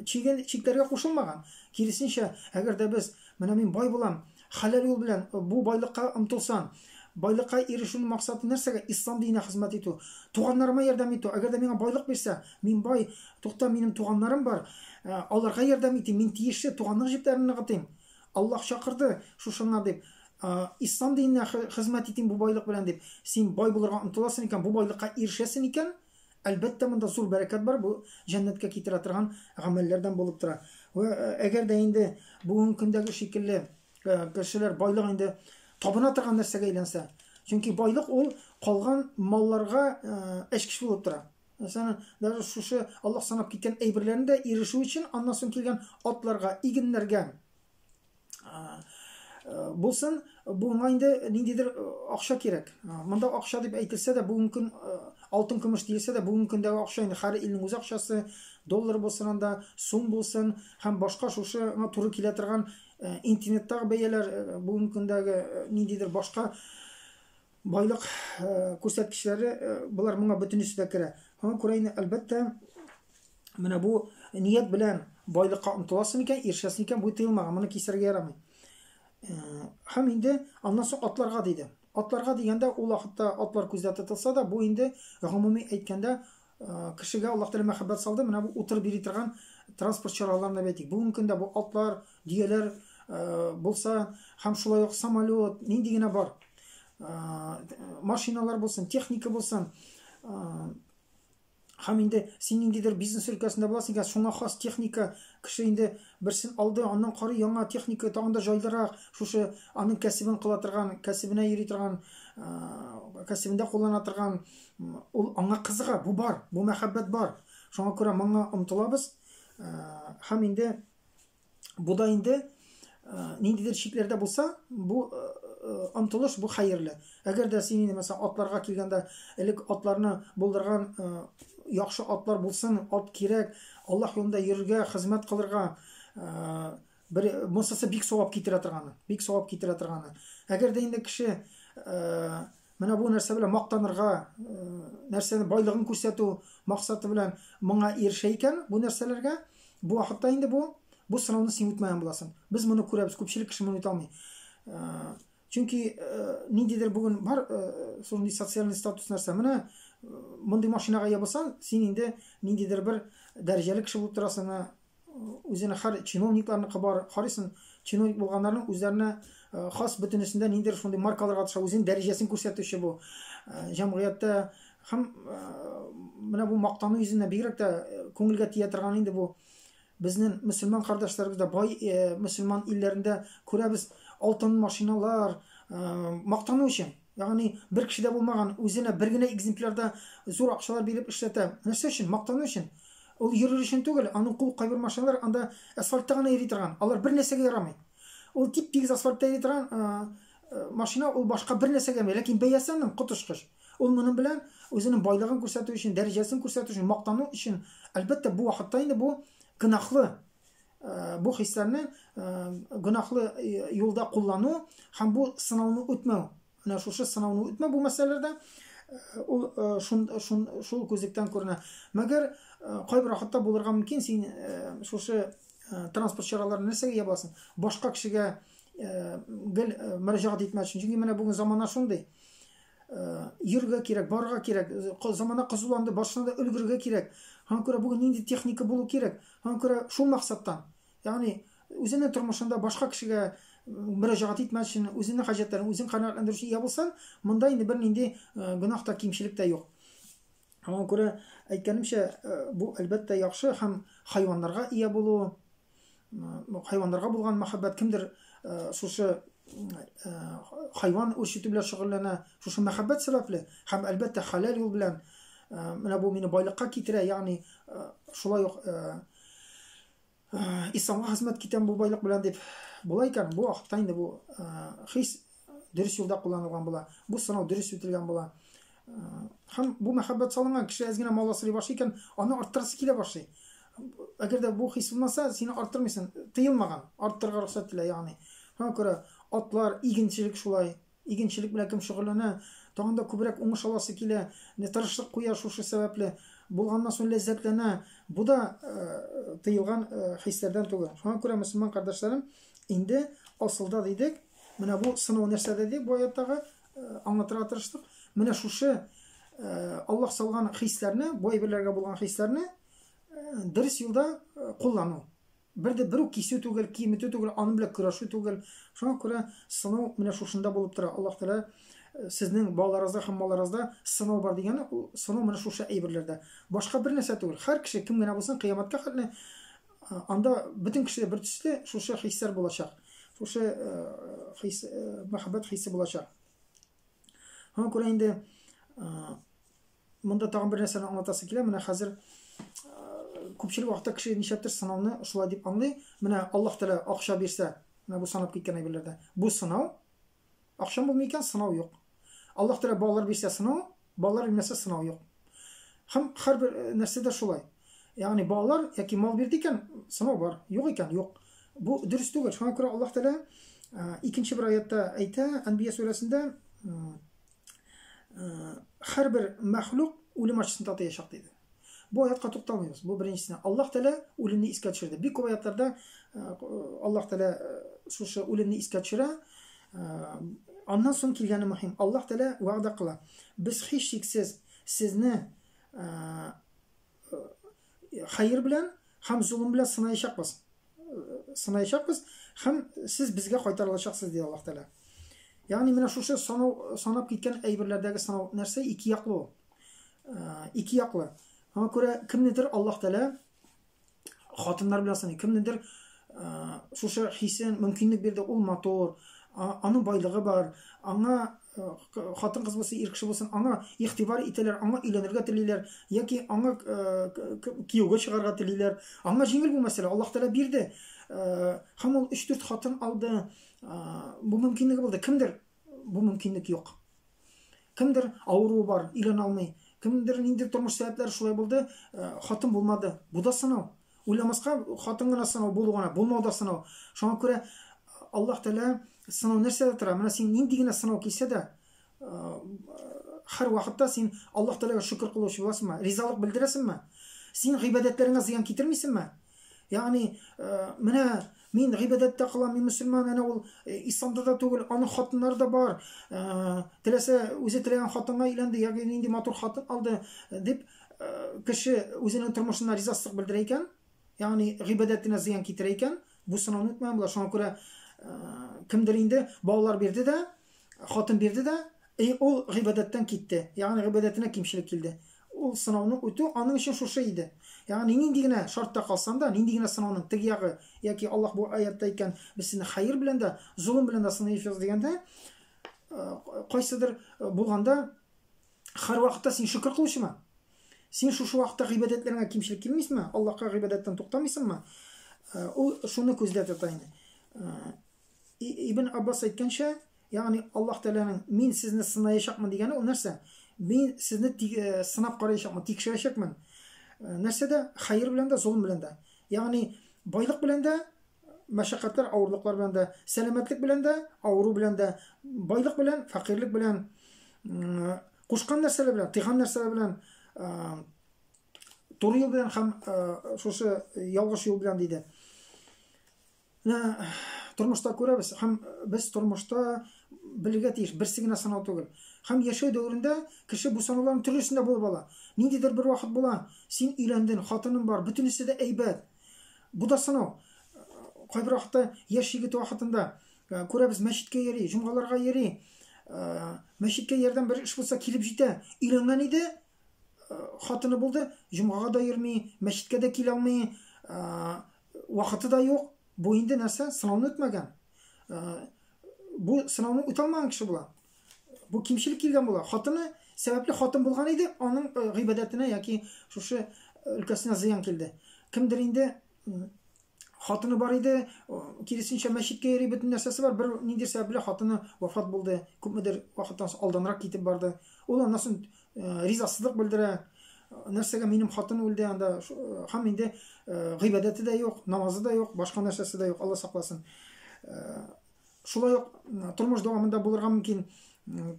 чиген чикләргә кушылмаган. Киресенчә, әгәр дә без менә мин бай булам, хәләл юл белән бу байлыкка омтылсам, байлыкка ирешүнең максаты нәрсәгә? Ислам диненә хезмәт итү, туганнарыма ярдәм итү. Әгәр дә миңа байлык бирсә, мин бай, тукта, минем туганнарым бар, аларга ярдәм итим, мин тиешле туганлык җепләрен ныгытыйм. Аллаһ чакырды шушыңа дип, ислам диненә хезмәт итим бу байлык белән дип, син бай булырга омтыласың икән, бу байлыкка ирешәсең икән, әлбәттә, монда зур бәрәкәт бар, бу җәннәткә китерә торган гамәлләрдән булып тора. Вә әгәр дә инде бүгенге көндәге шикелле кешеләр байлык инде табына торган нәрсәгә әйләнсә, чөнки байлык ул калган малларга эчкеч булып тора. Мәсәлән, даже шушы Аллаһ санап киткән әйберләрне дә ирешү өчен аннан соң килгән атларга, игеннәргә булсын, буңа инде ниндидер акча кирәк. Монда акча дип әйтелсә дә, бүгенге көн алтын көмеш диелсә дә, бүгенге көндәге акча инде һәр илнең үз акчасы, доллар булсын анда, сум булсын һәм башка шушы туры килә торган интернеттагы бәяләр, бүгенге көндәге ниндидер башка байлык күрсәткечләре, болар моңа бөтенесе дә керә. Шуңа күрә инде, әлбәттә, менә бу ният белән байлыкка омтыласың икән, ирешәсең икән, бу тыелмаган, моны кисәргә ярамый. Һәм инде аннан соң атларга диде. Атларга дигәндә, ул вакытта атлар күздә тотылса да, бу инде гомуми әйткәндә, кешегә Аллаһ Тәгалә мәхәббәт салды, менә бу утырып йөри торган транспорт чараларына әйтик. Бүгенге көндә бу атлар, дөяләр булса, һәм шулай ук самолет, нинди генә бар. Машиналар булсын, техника булсын. Һәм инде син ниндидер бизнес өлкәсендә буласың икән, шуңа хас техника, кеше инде берсен алды, аннан карый яңа техника, тагын да җайлырак, шушы аның кәсебен кыла торган, кәсебенә йөри торган, кәсебендә куллана торган, ул аңа кызыга, бу бар, бу мәхәббәт бар. Шуңа күрә моңа омтылабыз. Һәм инде бу да инде ниндидер чикләрдә булса, бу омтылыш бу хәерле. Әгәр дә син инде, мәсәлән, атларга килгәндә, элек атларны булдырган Яхшы атлар булсын, ат кирәк, Аллаһ юлында йөрергә, хезмәт кылырга, бер монсысы бик савап китерә торганы, бик савап китерә торганы. Әгәр дә инде кеше менә бу нәрсә белән мактанырга, нәрсәне байлыгын күрсәтү максаты белән моңа ирешә икән, бу нәрсәләргә, бу вакытта инде бу сынауны син үтмәгән буласың. Без моны күрәбез, күпчелек кеше моны үтә алмый. Чөнки ниндидер бүген бар шундый социальный статус нәрсә. Менә мондый машинага ия булсаң, син инде ниндидер бер дәрәҗәле кеше булып торасың. Менә үзенә һәр чиновникларныкы бар. Карыйсың, чиновник булганнарның үзләренә хас бөтенесендә ниндидер шундый маркаларга төшә, үзенең дәрәҗәсен күрсәтүче бу җәмгыятьтә. Һәм менә бу мактану йөзеннән бигрәк тә күңелгә тия торган инде бу. Безнең мөселман кардәшләребез дә бай мөселман илләрендә күрәбез алтын машиналар, мактану өчен. Ягъни бер кешедә булмаган, үзенә бер генә экземплярда зур акчалар биреп эшләтә. Нәрсә өчен? Мактану өчен. Ул йөрер өчен түгел, аның кул кайбер машиналар анда асфальтта гына йөри торган. Алар бер нәрсәгә ярамый. Ул тип-тигез асфальтта йөри торган машина, ул башка бер нәрсәгә ярамый. Ләкин бәясе аның коточкыч. Ул моның белән үзенең байлыгын күрсәтү өчен, дәрәҗәсен күрсәтү өчен, мактану өчен, әлбәттә, бу вакытта инде бу гөнаһлы, бу хисләрне гөнаһлы юлда куллану һәм бу сынауны үтмәү. Менә шушы сынауны үтмәү бу мәсьәләләрдә ул шун, шун, шул күзлектән күренә. Мәгәр кайбер вакытта булырга мөмкин, син шушы транспорт чараларын нәрсәгә ия буласың? Башка кешегә гел мөрәҗәгать итмәс өчен. Чөнки менә бүген замана шундый. Йөрергә кирәк, барырга кирәк. Замана кызуланды, башына да өлгерергә кирәк. Аңа күрә бүген нинди техника булу кирәк. Аңа күрә шул максаттан, ягъни үзенең тормышында башка кешегә мөрәҗәгать итмәс өчен, үзенең хаҗәтләрен үзен канәгатьләндерү өчен ия булсаң, монда инде бернинди гөнаһ та, кимчелек тә юк. Аңа күрә әйткәнемчә, бу әлбәттә яхшы һәм хайваннарга ия булу, хайваннарга булган мәхәббәт, кемдер шушы хайван үрчетү белән шөгыльләнә, шушы мәхәббәт сәбәпле һәм әлбәттә хәләл юл белән менә бу мине байлыкка китерә, ягъни шулай ук исламга хезмәт китәм бу байлык белән дип була икән, бу вакытта инде бу хис дөрес юлда кулланылган була, бу сынау дөрес үтелгән була. Һәм бу мәхәббәт салынган кеше әз генә мал асрый башлый икән, аны арттырасы килә башлый. Әгәр дә бу хис булмаса, сине арттырмыйсың, тыелмаган, арттырырга рөхсәт ителә, ягъни. Шуңа күрә атлар, игенчелек шулай. Игенчелек белән кем шөгыльләнә, тагын да күбрәк уңыш аласы килә, не тырышлык куя шушы сәбәпле. Булганнан соң ләззәтләнә. Бу да тыелган хисләрдән түгел. Шуңа күрә мөселман кардәшләрем, инде асылда дидек, менә бу сынау нәрсәдә дип бу аяттагы аңлатырга тырыштык. Менә шушы Аллаһ салган хисләрне, бу әйберләргә булган хисләрне дөрес юлда куллану. Бер дә бер үк кисү түгел, киметү түгел, аның белән көрәшү түгел. Шуңа күрә сынау менә шушында булып тора. Аллаһ Тәгалә сезнең балаларыгызда һәм малларыгызда сынау бар дигәне, ул сынау менә шушы әйберләрдә. Башка бер нәрсә түгел. Һәр кеше кем генә булсын, кыямәткә хәтле анда бөтен кешедә бер төсле шушы хисләр булачак. Шушы хис, мәхәббәт хисе булачак. Шуңа күрә инде Монда тагын бер нәрсәне аңлатасы килә. Менә хәзер күпчелек вакытта кеше нишләптер сынауны шулай дип аңлый. Менә Аллаһ Тәгалә акча бирсә, менә бу санап киткән әйберләрдә. Бу сынау. Акчаң булмый икән, сынау юк. Аллаһ Тәгалә балалар бирсә сынау, балалар бирмәсә сынау юк. Һәм һәрбер нәрсә дә шулай. Ягъни балалар яки мал бирде икән, сынау бар, юк икән, юк. Бу дөрес түгел. Шуңа күрә Аллаһ Тәгалә икенче бер аятта әйтә, Әнбия сүрәсендә, һәрбер мәхлук үлем ачысын татыячак диде. Бу аятка тукталмыйбыз. Бу беренчесенә. Аллаһ Тәгалә үлемне искә төшерде. Бик күп аятларда Аллаһ Тәгалә шушы үлемне искә төшерә. Аннан соң килгәне мөһим. Аллаһ Тәгалә вәгъдә кыла. Без һичшиксез сезне хәер белән һәм золым белән сынаячакбыз. Сынаячакбыз һәм сез безгә кайтарылачаксыз, ди Аллаһ Тәгалә. Ягъни менә шушы санау санап киткән әйберләрдәге сынау нәрсә? Ике яклы ул. Ике яклы. Аңа күрә кемнедер Аллаһ Тәгалә хатыннар белән сыный, кемнедер шушы хисен мөмкинлек бирде, ул матур, аның байлыгы бар, аңа хатын-кыз булсын, ир кеше булсын, аңа игътибар итәләр, аңа өйләнергә телиләр, яки аңа кияүгә чыгарга телиләр. Аңа җиңел бу мәсьәлә, Аллаһ Тәгалә бирде. Һәм ул 3-4 хатын алды. Бу мөмкинлеге булды. Кемдер бу мөмкинлек юк. Кемдер авыруы бар, өйләнә алмый. Кемдер нинди тормыш сәбәпләре шулай булды, хатын булмады. Бу да сынау. Уйламаска хатын гына сынау булу гына, булмау да сынау. Шуңа күрә Аллаһ Тәгалә сынау нәрсәдә тора? Менә син нинди генә сынау килсә дә, һәр вакытта син Аллаһ Тәгаләгә шөкер кылучы буласыңмы? Ризалык белдерәсеңме? Син гыйбадәтләреңә зыян китермисеңме? Ягъни, менә мин гыйбадәттә кылам, мин мөселман, әнә ул исламда да түгел, аның хатыннары да бар. Теләсә үзе теләгән хатынга өйләнде, яки нинди матур хатын алды дип кеше үзенең тормышына ризасызлык белдерә икән, ягъни гыйбадәтенә зыян китерә икән, бу сынауны үтмәгән була. Шуңа күрә кемдер инде балалар бирде дә, хатын бирде дә, и ул гыйбадәттән китте. Ягъни гыйбадәтенә кимчелек килде. Ул сынауны үтү аның өчен шушы иде. Ягъни нинди генә шартта калсаң да, нинди генә сынауның теге ягы яки Аллаһ бу аятта әйткән, без сине хәер белән дә, золым белән дә сыныйбыз дигәндә, кайсыдыр булганда һәрвакытта син шөкер кылучымы? Син шушы вакытта гыйбадәтләреңә кимчелек килмисеңме? Аллаһка гыйбадәттән туктамыйсыңмы? Ул шуны күздә тота инде. Ибн Аббас әйткәнчә, ягъни Аллаһ Тәгаләнең мин сезне сынаячакмын дигәне ул нәрсә? Мин сезне сынап караячакмын, тикшерәчәкмен. Нәрсәдә? Хәер белән дә, золым белән дә. Ягъни байлык белән дә, мәшәкатьләр, авырлыклар белән дә, сәламәтлек белән дә, авыру белән дә, байлык белән, фәкыйрьлек белән, кушкан нәрсәләр белән, тыйган нәрсәләр белән, туры юл белән һәм шушы ялгыш юл белән диде. Менә тормышта күрәбез һәм без тормышта белергә тиеш, берсе генә сынау түгел. Һәм яшәү дәверендә кеше бу сынауларның төрлесендә булып ала. Ниндидер бер вакыт була, син өйләндең, хатының бар, бөтенесе дә әйбәт. Бу да сынау. Кайбер вакытта яшь егет вакытында күрәбез, мәчеткә йөри, җомгаларга йөри. Мәчеткә ярдәм бер эш булса килеп җитә. Өйләнгән иде, хатыны булды, җомгага да йөрми, мәчеткә дә килә алмый, вакыты да юк. Бу инде нәрсә? Сынауны үтмәгән. Бу сынауны үтә алмаган кеше була. Бу кимчелек килгән була. Хатыны сәбәпле хатын булган иде, аның гыйбадәтенә яки шушы өлкәсенә зыян килде. Кемдер инде хатыны бар иде, киресенчә мәчеткә йөри, бөтен нәрсәсе бар, бер нинди сәбәпле хатыны вафат булды, күпмедер вакыттан соң алданрак китеп барды. Ул аннан соң ризасызлык белдерә. Нәрсәгә минем хатын үлде анда? Һәм инде гыйбадәте дә юк, намазы да юк, башка нәрсәсе дә юк, Алла сакласын. Шулай ук тормыш дәвамында булырга мөмкин,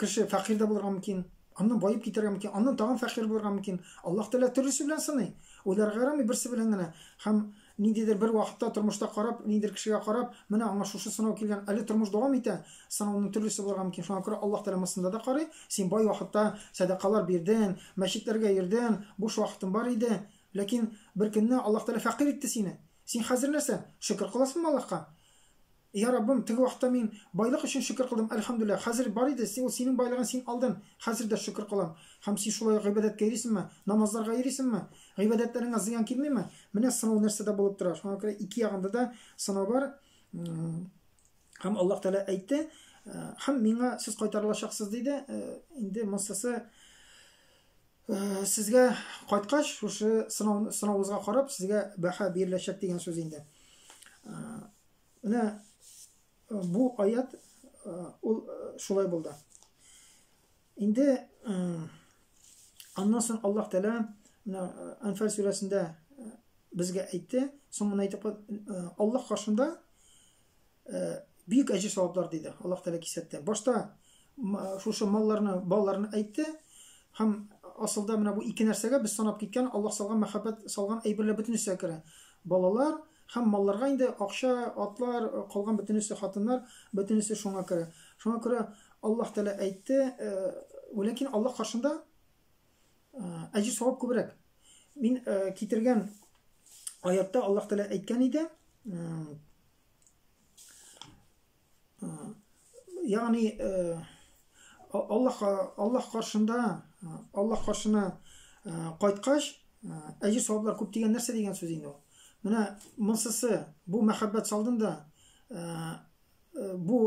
кеше фәкыйрь дә булырга мөмкин, аннан баеп китәргә мөмкин, аннан тагын фәкыйрь булырга мөмкин. Аллаһ Тәгалә төрлесе белән сыный. Уйларга ярамый берсе белән генә. Һәм ниндидер бер вакытта тормышта карап, ниндидер кешегә карап, менә аңа шушы сынау килгән, әле тормыш дәвам итә, сынауның төрлесе булырга мөмкин. Шуңа күрә Аллаһ Тәгалә монысында да карый. Син бай вакытта сәдакалар бирдең, мәчетләргә йөрдең, буш вакытың бар иде. Ләкин бер көнне Аллаһ Тәгалә фәкыйрь итте сине. Син хәзер нәрсә? Шөкер кыласыңмы Аллаһка? Я Раббым, теге вакытта мин байлык өчен шөкер кылдым, әлхәмдүлилләһ, хәзер бар иде, ул синең байлыгың, син алдын, хәзер дә шөкер кылам. Һәм син шулай ук гыйбадәткә йөрисеңме? Намазларга йөрисеңме? Гыйбадәтләреңә зыян килмиме? Менә сынау нәрсәдә булып тора. Шуңа күрә ике ягында да сынау бар. Һәм Аллаһ Тәгалә әйтте, һәм миңа сез кайтарылачаксыз диде. Инде монсысы сезгә кайткач, шушы сынау сынавыгызга карап, сезгә бәһа биреләчәк дигән сүз инде. Менә бу аят ул шулай булды. Инде аннан соң Аллаһ Тәгалә менә Әнфәл сүрәсендә безгә әйтте, соңын әйтеп Аллаһ каршында бөек әҗер саваплар диде. Аллаһ Тәгалә кисәтте. Башта шушы малларны, балаларны әйтте һәм асылда менә бу ике нәрсәгә без санап киткән Аллаһ салган мәхәббәт салган әйберләр бөтенесе керә. Балалар һәм малларга инде акча, атлар, калган бөтенесе хатыннар, бөтенесе шуңа керә. Шуңа күрә Аллаһ Тәгалә әйтте, ләкин Аллаһ каршында әҗер савап күбрәк. Мин китергән аятта Аллаһ Тәгалә әйткән иде, ягъни Аллаһ Аллаһ каршында Аллаһ каршына кайткач, әҗер саваплар күп дигән нәрсә дигән сүз инде ул. Менә монсысы бу мәхәббәт салдым да бу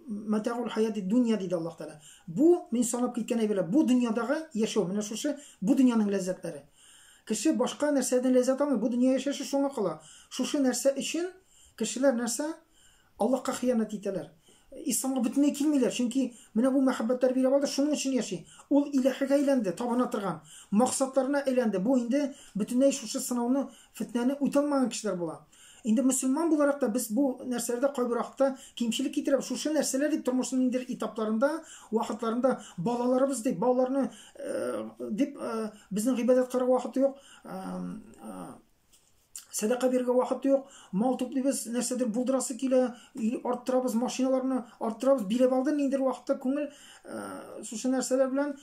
мәтәгул хаяти дөнья диде Аллаһ Тәгалә. Бу мин санап киткән әйберләр, бу дөньядагы яшәү, менә шушы бу дөньяның ләззәтләре. Кеше башка нәрсәдән ләззәт алмый, бу дөнья яшәеше шуңа кала. Шушы нәрсә өчен кешеләр нәрсә? Аллаһка хыянәт итәләр. Исламга бөтенләй килмиләр, чөнки менә бу мәхәббәтләр биреп алды, шуның өчен яши. Ул иләһегә әйләнде, табына торган, максатларына әйләнде. Бу инде бөтенләй шушы сынауны, фетнәне үтә алмаган кешеләр була. Инде мөселман буларак та без бу нәрсәләрдә кайбер вакытта кимчелек китерәбез. Шушы нәрсәләр дип тормышның ниндидер этапларында, вакытларында балаларыбыз дип, балаларны дип безнең гыйбадәт кылырга вакыт юк, сәдака бирергә вакыт юк, мал туплыйбыз, нәрсәдер булдырасы килә, арттырабыз машиналарны, арттырабыз, биләп алды ниндидер вакытта күңел шушы нәрсәләр белән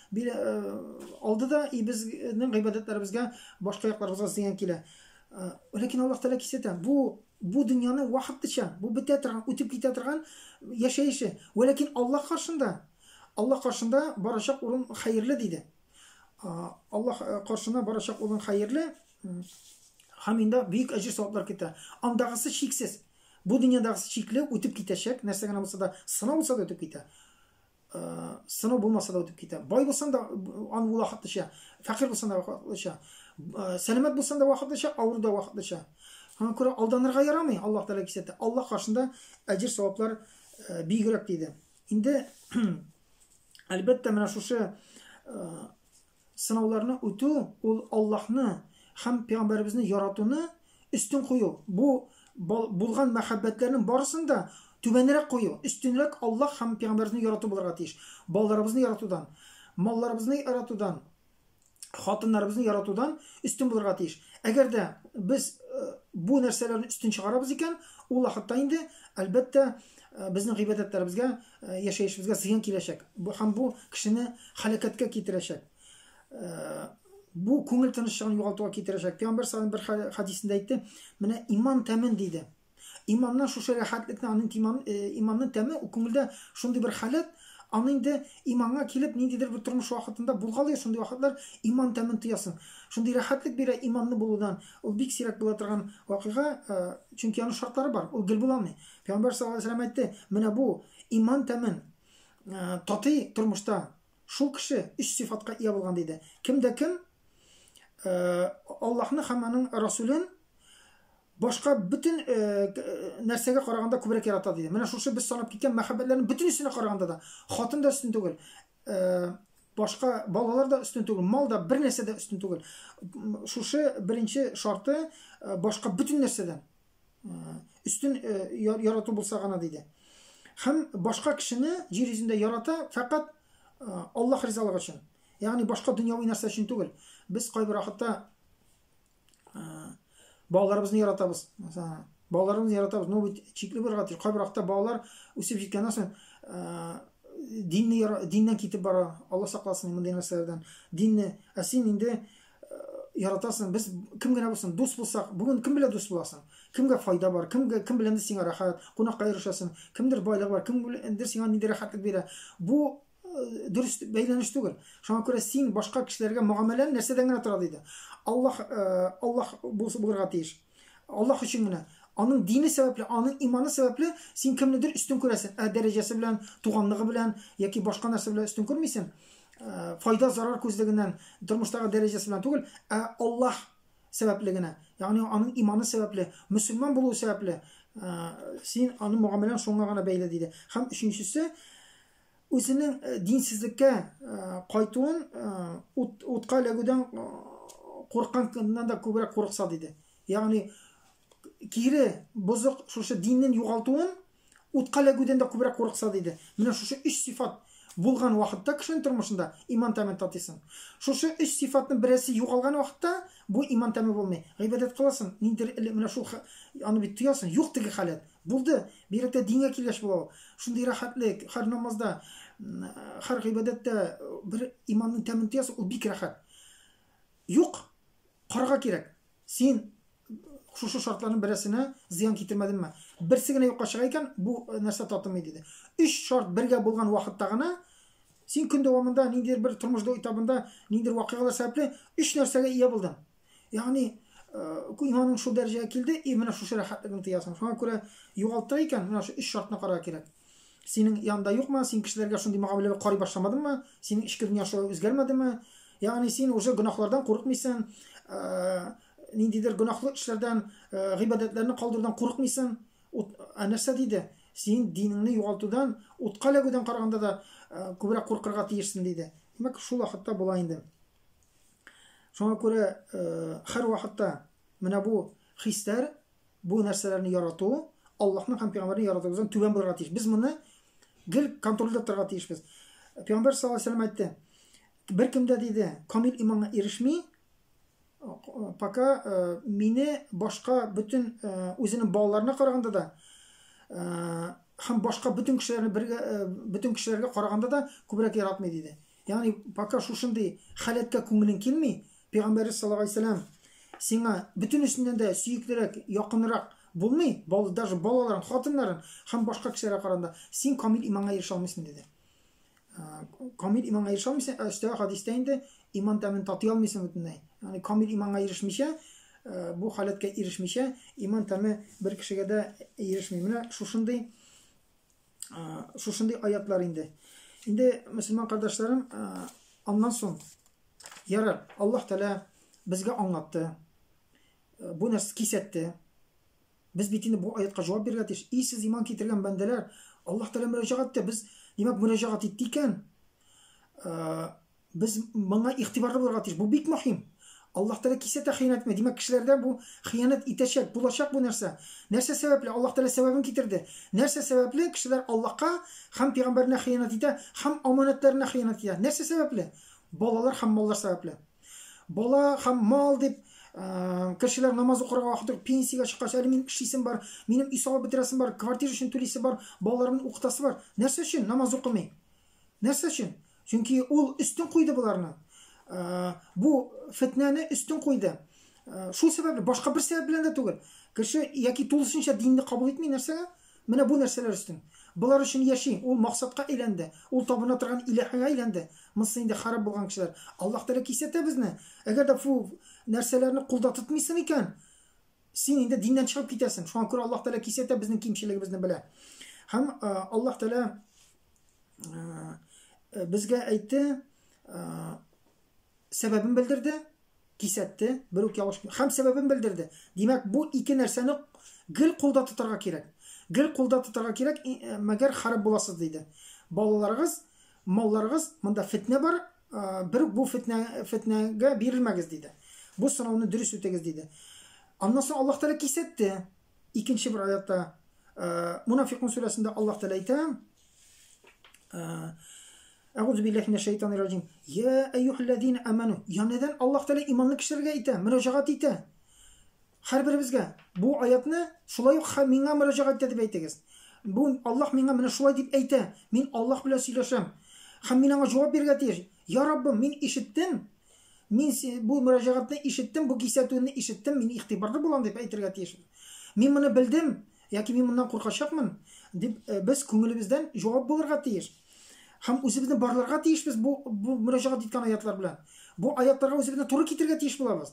алды да, и безнең гыйбадәтләребезгә, башка якларыбызга зыян килә. Ләкин Аллаһ Тәгалә кисәтә, бу дөньяны вакытлыча, бу бетә торган, үтеп китә торган яшәеше. Вәләкин Аллаһ каршында, Аллаһ каршында барачак урын хәерле диде. Аллаһ каршына барачак урын хәерле һәм инде бөек әҗер саваплар көтә. Андагысы чиксез. Бу дөньядагысы чикле, үтеп китәчәк, нәрсә генә булса да, сынау булса да үтеп китә. Сынау булмаса да үтеп китә. Бай булсаң да аны вакытлыча, фәкыйрь булсаң да вакытлыча, сәламәт булсаң да вакытлыча, авыру да вакытлыча. Шуңа күрә алданырга ярамый, Аллаһ Тәгалә кисәтә. Аллаһ каршында әҗер саваплар бигрәк диде. Инде әлбәттә менә шушы сынауларны үтү ул Аллаһны һәм пәйгамбәребезне яратуны өстен кую. Бу булган мәхәббәтләрнең барысын да түбәнрәк кую, өстенрәк Аллаһ һәм пәйгамбәребезне ярату булырга тиеш. Балаларыбызны яратудан, малларыбызны яратудан, хатыннарыбызны яратудан өстен булырга тиеш. Әгәр дә без бу нәрсәләрне өстен чыгарабыз икән, ул вакытта инде, әлбәттә, безнең гыйбадәтләребезгә, яшәешебезгә зыян киләчәк. Һәм бу кешене һәлакәткә китерәчәк. Бу күңел тынычлыгын югалтуга китерәчәк. Пәйгамбәр саллаллаһу бер хәдисендә әйтте, менә иман тәмен диде. Иманнан шушы рәхәтлекне, аның иманның тәме, ул күңелдә шундый бер халәт, аны инде иманга килеп, ниндидер бер тормыш вакытында булгалый шундый вакытлар, иман тәмен тоясың. Шундый рәхәтлек бирә иманны булудан. Ул бик сирәк була торган вакыйга, чөнки аның шартлары бар, ул гел була алмый. Пәйгамбәр саллаллаһу алейһи ва сәлләм әйтте, менә бу иман тәмен татый тормышта шул кеше өч сыйфатка ия булган диде. Кем дә кем Аллаһны һәм аның Расулен башка бөтен нәрсәгә караганда күбрәк ярата диде. Менә шушы без санап киткән мәхәббәтләрнең бөтенесенә караганда да хатын да өстен түгел, башка балалар да өстен түгел, мал да, бер нәрсә дә өстен түгел. Шушы беренче шарты башка бөтен нәрсәдән өстен ярату булса гына диде. Һәм башка кешене җир йөзендә ярата фәкать Аллаһ ризалыгы өчен. Ягъни башка дөньяви нәрсә өчен түгел. Без кайбер вакытта балаларыбызны яратабыз. Мәсәлән, балаларыбызны яратабыз, но бит чикле булырга тиеш. Кайбер вакытта балалар үсеп җиткәннән соң динне диннән китеп бара. Алла сакласын мондый нәрсәләрдән. Динне, ә син инде яратасың. Без кем генә булсын, дус булсак, бүген кем белән дус буласың? Кемгә файда бар? Кемгә кем белән сиңа рәхәт, кунакка йөрешәсең? Кемдер байлыгы бар, кемдер сиңа нинди рәхәтлек бирә? Бу дөрес бәйләнеш түгел. Шуңа күрә син башка кешеләргә мөгамәләң нәрсәдән генә тора диде. Аллаһ Аллаһ булырга тиеш. Аллаһ өчен генә. Аның дине сәбәпле, аның иманы сәбәпле син кемнедер өстен күрәсең. Ә дәрәҗәсе белән, туганлыгы белән яки башка нәрсә белән өстен күрмисең. Файда, зарар күзлегеннән, тормыштагы дәрәҗәсе белән түгел, ә Аллаһ сәбәпле генә. Ягъни аның иманы сәбәпле, мөселман булуы сәбәпле, син аның мөгамәләң шуңа гына бәйле диде. Һәм өченчесе, үзенең динсезлеккә кайтуын утка эләгүдән курыкканнан да күбрәк курыкса диде. Ягъни кире бозык шушы диннең югалтуын утка эләгүдән дә күбрәк курыкса диде. Менә шушы өч сыйфат булган вакытта кешенең тормышында иман тәмен татыйсың. Шушы өч сыйфатның берәрсе югалган вакытта бу иман тәме булмый. Гыйбадәт кыласың, ниндидер менә шул аны бит тоясың, юк теге халәт. Булды. Бигрәк тә дингә килгәч була ул. Шундый рәхәтлек, һәр намазда, һәр гыйбадәттә бер иманның тәмен тоясың, ул бик рәхәт. Юк, карарга кирәк. Син шушы шартларның берәрсенә зыян китермәдеңме? Берсе генә юкка чыга икән, бу нәрсә татымый диде. Өч шарт бергә булган вакытта гына син көн дәвамында ниндидер бер тормыш этабында ниндидер вакыйгалар сәбәпле өч нәрсәгә ия булдың. Ягъни иманың шул дәрәҗәгә килде, и менә шушы рәхәтлекне тоясың. Шуңа күрә югалттык икән, менә шушы өч шартны карарга кирәк. Синең янда юкмы? Син кешеләргә шундый мөгамәлә карый башламадыңмы? Синең эчке дөньяң шулай үзгәрмәдеме? Ягъни син уже гөнаһлардан курыкмыйсың, ниндидер гөнаһлы эшләрдән, гыйбадәтләрне калдырудан курыкмыйсың. Ә нәрсә диде? Син динеңне югалтудан, утка эләгүдән караганда да күбрәк куркырга тиешсең, диде. Димәк, шул вакытта була инде. Шуңа күрә һәр вакытта менә бу хисләр, бу нәрсәләрне ярату, Аллаһның һәм пәйгамбәрнең яратуыбыздан түбән булырга тиеш. Без моны гел контрольдә тотарга тиешбез. Пәйгамбәр саллаллаһу алейһи вәсәлләм әйтте, беркем дә диде, камил иманга ирешми, пока мине башка бөтен үзенең балаларына караганда да һәм башка бөтен кешеләрне бергә бөтен кешеләргә караганда да күбрәк яратмый диде. Ягъни пока шушындый халәткә күңелең килми, Пәйгамбәрбез саллаллаһу алейһи вәсәлләм сиңа бөтенесеннән дә сөеклерәк, якынрак булмый, даже балаларын, хатыннарын һәм башка кешеләргә караганда син камил иманга ирешә алмыйсың диде. Камил иманга ирешә алмыйсың, ә өстәвә хадистә инде иман тәмен татый алмыйсың бөтенләй. Ягъни камил иманга ирешмичә, бу халәткә ирешмичә, иман тәме бер кешегә дә ирешми. Менә шушындый шушындый аятлар инде. Инде мөселман кардәшләрем, аннан соң ярар, Аллаһ Тәгалә безгә аңлатты. Бу нәрсә кисәтте. Без бит инде бу аятка җавап бирергә тиеш. И сез иман китергән бәндәләр, Аллаһ Тәгалә мөрәҗәгать итте. Без, димәк, мөрәҗәгать итте икән, без моңа игътибарлы булырга тиеш. Бу бик мөһим. Аллаһ Тәгалә кисәтә хыянәт итмә. Димәк, кешеләрдә бу хыянәт итәчәк, булачак бу нәрсә. Нәрсә сәбәпле? Аллаһ Тәгалә сәбәбен китерде. Нәрсә сәбәпле кешеләр Аллаһка һәм пәйгамбәренә хыянәт итә, һәм аманәтләренә хыянәт итә? Нәрсә сәбәпле? Балалар һәм маллар сәбәпле. Бала һәм мал дип, кешеләр намаз укырга вакыт юк, пенсиягә чыккач, әле минем эшлисем бар, минем өй салып бетерәсем бар, квартира өчен түлисе бар, балаларымны укытасы бар. Нәрсә өчен намаз укымый? Нәрсә өчен? Чөнки ул өстен куйды боларны. Бу фетнәне өстен куйды. Шул сәбәпле, башка бер сәбәп белән дә түгел. Кеше яки тулысынча динне кабул итми нәрсәгә? Менә бу нәрсәләр өстен. Болар өчен яши, ул максатка әйләнде. Ул табына торган илаһәгә әйләнде. Монысы инде харап булган кешеләр. Аллаһ Тәгалә кисәтә безне. Әгәр дә бу нәрсәләрне кулда тотмыйсың икән, син инде диннән чыгып китәсең. Шуңа күрә Аллаһ Тәгалә кисәтә, безнең кимчелегебезне белә. Һәм Аллаһ Тәгалә безгә әйтте, сәбәбен белдерде, кисәтте, бер үк ялгыш һәм сәбәбен белдерде. Димәк, бу ике нәрсәне гел кулда тотарга кирәк. Гел кулда тотарга кирәк, мәгәр харап буласыз диде. Балаларыгыз, малларыгыз, монда фетнә бар, бер үк бу фетнә фетнәгә бирелмәгез диде. Бу сынауны дөрес үтегез диде. Аннан соң Аллаһ Тәгалә кисәтте. Икенче бер аятта Мунафикун сүрәсендә Аллаһ Тәгалә әйтә, Әгуз билләһи минәш шайтанир раҗим. Я әйюһәлләзина аману. Янәдән Аллаһ Тәгалә иманлы кешеләргә әйтә, мөрәҗәгать итә. Һәрберебезгә бу аятны шулай ук миңа мөрәҗәгать итә дип әйтегез. Бу Аллаһ миңа менә шулай дип әйтә. Мин Аллаһ белән сөйләшәм. Һәм мин аңа җавап бирергә тиеш. Я Раббым, мин ишеттем. Мин бу мөрәҗәгатьне ишеттем, бу кисәтүне ишеттем, мин игътибарлы булам дип әйтергә тиеш. Мин моны белдем, яки мин моннан куркачакмын дип э, без күңелебездән җавап булырга тиеш. Һәм үзебезне барларга тиешбез бу, бу мөрәҗәгать иткән аятлар белән. Бу аятларга үзебезне туры китерергә тиеш булабыз.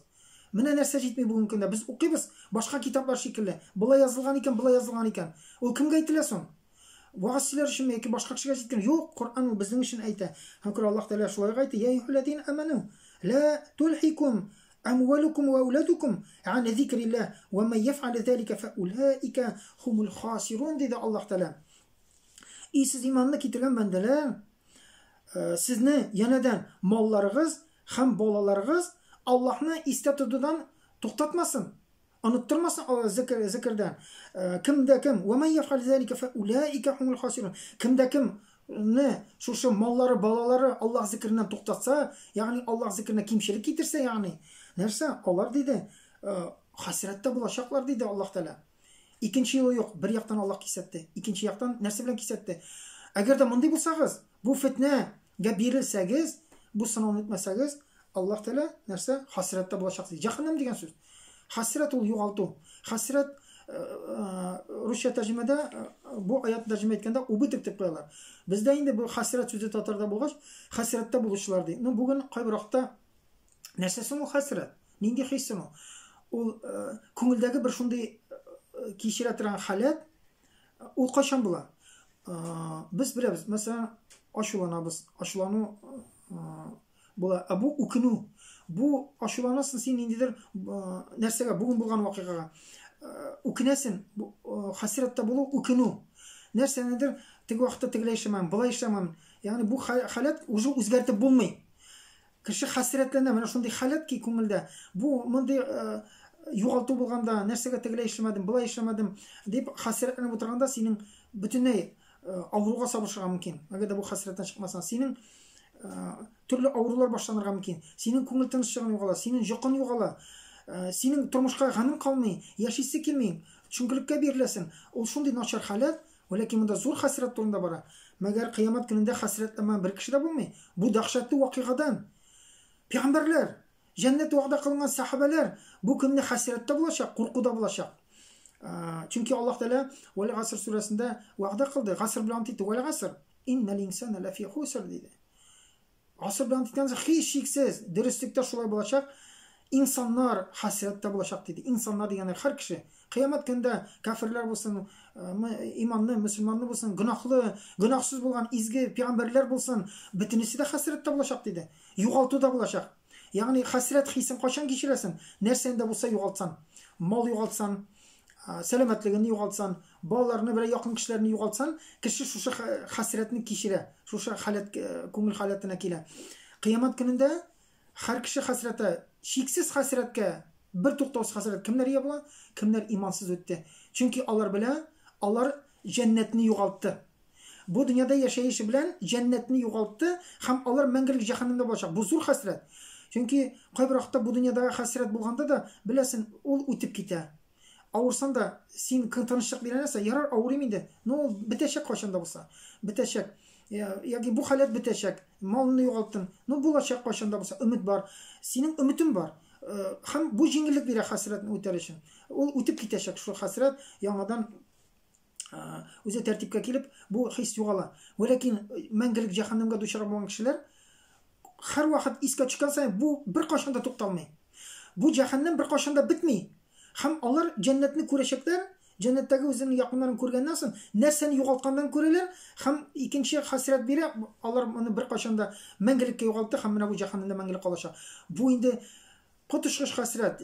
Менә нәрсә җитми бүгенге көндә. Без укыйбыз башка китаплар шикелле. Болай язылган икән, болай язылган икән. Ул кемгә әйтелә соң? Вәгазьчеләр өченме яки башка кешегә җиткән? Юк, Коръән ул безнең өчен әйтә. Һәм күрә Аллаһ Тәгалә шулай ук әйтә: "Я әйюһәлләзина аману, ла тулхикум амвалукум ва ауладукум ан зикриллаһ, ва ман яфъал залика фа улаика хумул хасирун" диде Аллаһ Тәгалә. И сез иманны китергән бәндәләр, э, сезне янәдән малларыгыз һәм балаларыгыз Аллаһны истә тотудан туктатмасын. Оныттырмасын Алла зикр, зикрдән. Э, кем дә кем, ва ман яфъал залика фа улаика хумул хасирун. Кем дә кем не шушы маллары, балалары Аллаһ зикреннән туктатса, ягъни Аллаһ зикренә кимчелек китерсә, ягъни нәрсә? Алар диде, э, хәсрәттә булачаклар диде Аллаһ Тәгалә. Икенче юлы юк. Бер яктан Аллаһ кисәтте, икенче яктан нәрсә белән кисәтте? Әгәр дә мондый булсагыз, бу фетнәгә бирелсәгез, бу сынауны үтмәсәгез, Аллаһ Тәгалә нәрсә? Хәсрәттә булачаксыз. Җәһәннәм дигән сүз. Хәсрәт ул югалту. Хәсрәт э, э, русча тәрҗемәдә э, бу аятны тәрҗемә иткәндә убыток дип куялар. Бездә инде бу хәсрәт сүзе татарда булгач, хәсрәттә булучылар ди. Ну бүген кайбер вакытта нәрсә соң ул хәсрәт? Нинди хис соң ул? Ул күңелдәге бер шундый кичерә торган халәт, ул кайчан була? Без беләбез, мәсәлән, ачуланабыз. Ачулану була. Ә бу үкенү. Бу ачуланасың син ниндидер нәрсәгә, бүген булган вакыйгага. Үкенәсең, хәсрәттә булу, үкенү. Нәрсәнедер теге вакытта тегеләй эшләмәм, болай эшләмәм. Ягъни бу халәт уже үзгәртеп булмый. Кеше хәсрәтләнә, менә шундый халәт ки күңелдә. Бу мондый э, югалту булганда, нәрсәгә тегеләй эшләмәдем, болай эшләмәдем дип хәсрәтләнеп утырганда синең бөтенләй э, авыруга сабышырга мөмкин. Әгәр дә бу хәсрәттән чыкмасаң, синең э, төрле авырулар башланырга мөмкин. Синең күңел тынычлыгың югала, синең йокың югала, синең тормышка гамең калмый, яшисе килми, төшенкелеккә биреләсең. Ул шундый начар халәт, вәләкин монда зур хәсрәт турында бара. Мәгәр кыямәт көнендә хәсрәтләнмәгән бер кеше дә булмый. Бу дәһшәтле вакыйгадан пәйгамбәрләр, җәннәт вәгъдә кылынган сәхабәләр бу көнне хәсрәттә булачак, куркуда булачак. Чөнки Аллаһ Тәгалә Вәл гаср сүрәсендә вәгъдә кылды, гаср белән ант итте, вәл гаср иннәл инсана ләфи хуср диде. Гасыр белән әйткән һичшиксез, дөреслектә шулай булачак, инсаннар хәсрәттә булачак диде. Инсаннар дигәндә һәр кеше. Кыямәт көндә кафирләр булсын, э, иманны, мөселманны булсын, гөнаһлы, гөнаһсыз булган изге пәйгамбәрләр булсын, бөтенесе дә хәсрәттә булачак диде. Югалтуда булачак. Ягъни хәсрәт хисен кайчан кичерәсең? Нәрсәне дә булса югалтсаң. Мал югалтсаң, сәламәтлегеңне югалтсаң, балаларны, берәр якын кешеләрне югалтсаң, кеше шушы хәсрәтне кичерә, шушы халәт, күңел халәтенә килә. Кыямәт көнендә һәр кеше хәсрәтә, чиксез хәсрәткә, бер туктаусыз хәсрәт кемнәр ия була? Кемнәр имансыз үтте. Чөнки алар белә, алар җәннәтне югалтты. Бу дөньяда яшәеше белән җәннәтне югалтты һәм алар мәңгелек җәһәннәмдә булачак. Бу зур хәсрәт. Чөнки кайбер вакытта бу дөньядагы хәсрәт булганда да, беләсен, ул үтеп китә. Авырсаң да, син тынычлык бирә нәрсә, ярар, авырыйм инде. Но ул бетәчәк кайчан да булса. Бетәчәк. Яки бу халәт бетәчәк. Малыңны югалттың. Ну, булачак кайчан да булса, өмет бар. Синең өметең бар. Һәм бу җиңеллек бирә хәсрәтне үтәр өчен. Ул үтеп китәчәк шул хәсрәт, яңадан үзе тәртипкә килеп, бу хис югала. Вәләкин мәңгелек җәһәннәмгә дучар булган кешеләр һәрвакыт искә төшкән саен бу беркайчан да тукталмый. Бу җәһәннәм беркайчан да бетми. Һәм алар җәннәтне күрәчәкләр, җәннәттәге үзенең якыннарын күргәннән соң, нәрсәне югалтканнан күрәләр һәм икенче хәсрәт бирә, алар моны беркайчан да мәңгелеккә югалтты һәм менә бу җәһәннәмдә мәңгелек калачак. Бу инде коточкыч хәсрәт,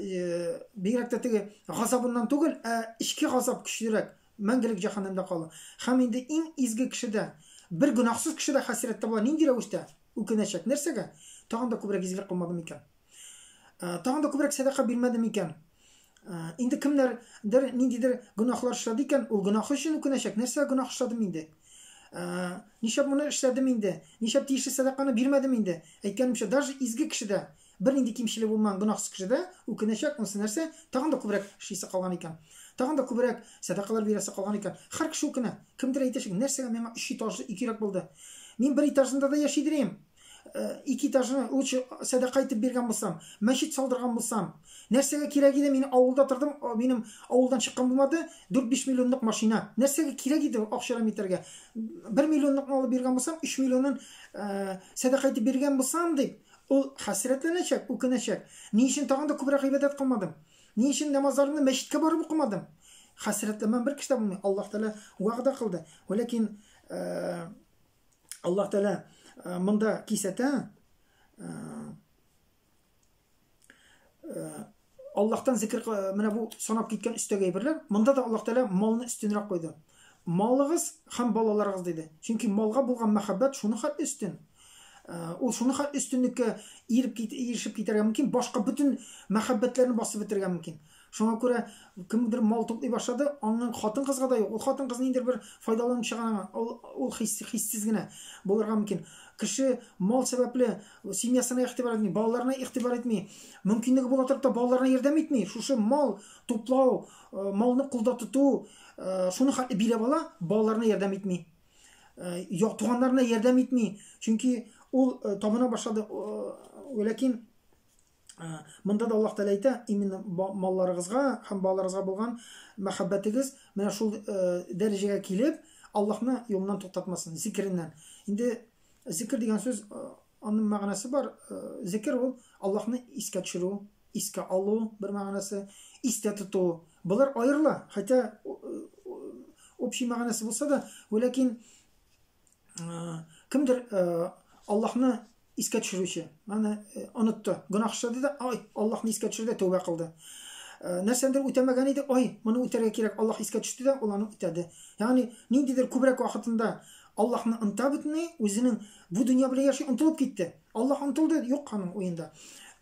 бигрәк тә теге газабыннан түгел, ә эчке газап көчлерәк, мәңгелек җәһәннәмдә калу. Һәм инде иң изге кеше дә, бер гөнаһсыз кеше дә хәсрәттә була. Нинди рәвештә? Үкенәчәк. Нәрсәгә? Тагын да күбрәк изгелек кылмадым икән. Тагын да күбрәк сәдака бирмәдем икән. Инде кемнәрдер ниндидер гөнаһлар эшләде икән, ул гөнаһы өчен үкенәчәк. Нәрсәгә гөнаһ эшләдем инде? Нишләп моны эшләдем инде? Нишләп тиешле сәдаканы бирмәдем инде? Әйткәнемчә, даже изге кеше дә, бернинди кимчелеге булмаган гөнаһсыз кеше дә үкенәчәк. Монысы нәрсә? Тагын да күбрәк эшлисе калган икән. Тагын да күбрәк сәдакалар бирәсе калган икән. Һәр кеше үкенә. Кемдер әйтәчәк, нәрсәгә миңа өч этажлы өй кирәк булды? Мин бер этажында да яшидер идем. Ике этажны лучше сәдака итеп биргән булсам, мәчет салдырган булсам, нәрсәгә кирәк иде, мин авылда тордым, минем авылдан чыккан булмады, 4-5 миллионлык машина. Нәрсәгә кирәк иде акчалар итәргә? 1 миллионлыкны алып биргән булсам, 3 миллионын сәдака итеп биргән булсам дип, ул хәсрәтләнәчәк, үкенәчәк. Ни өчен тагын да күбрәк гыйбадәт кылмадым? Ни өчен намазларымны мәчеткә барып укымадым? Хәсрәтләнмәм бер кеше дә булмый. Аллаһ Тәгалә вәгъдә кылды. Вәләкин Аллаһ Тәгалә монда кисәтә, Аллаһтан зикр менә бу санап киткән өстәге әйберләр, монда да Аллаһ Тәгалә малны өстенрәк куйды. Малыгыз һәм балаларыгыз диде. Чөнки малга булган мәхәббәт шуны хәтле өстен. Ул шуны хәтле өстенлеккә ирешеп кит, ирешеп китәргә мөмкин, башка бөтен мәхәббәтләрне басып бетерергә мөмкин. Шуңа күрә кемдер мал туплый башлады, аңның хатын-кызга да юк. Ул хатын-кыз ниндидер бер файдаланып чыгара, ул, ул хис, хиссез генә булырга мөмкин. Кеше мал сәбәпле семьясына игътибар итми, балаларына игътибар итми, мөмкинлеге була торып та балаларына ярдәм итми. Шушы мал туплау, э, малны кулда тоту, э, шуны хәтле биләп ала, балаларына ярдәм итми. Э, туганнарына ярдәм итми. Чөнки ул табына башлады. Ләкин Монда да Аллаһ Тәгалә әйтә, именно малларыгызга һәм балаларыгызга булган мәхәббәтегез менә шул дәрәҗәгә килеп, Аллаһны юлыннан туктатмасын, зикереннән. Инде зикер дигән сүз аның мәгънәсе бар. Зикер ул Аллаһны искә төшерү, искә алу бер мәгънәсе, истә тоту. Болар аерыла, хотя общий мәгънәсе булса да, вәләкин Кемдер Аллаһны искә төшерүче, аны онытты, гөнаһ эшләде дә, ай, Аллаһны искә төшерде, тәүбә кылды. Нәрсәндер үтәмәгән иде, ай, моны үтәргә кирәк, Аллаһ искә төште дә, ул аны үтәде. Ягъни ниндидер күбрәк вакытында Аллаһны оныта бөтенләй, үзенең бу дөнья белән яши онытылып китте. Аллаһ онытылды, юк аның уенда.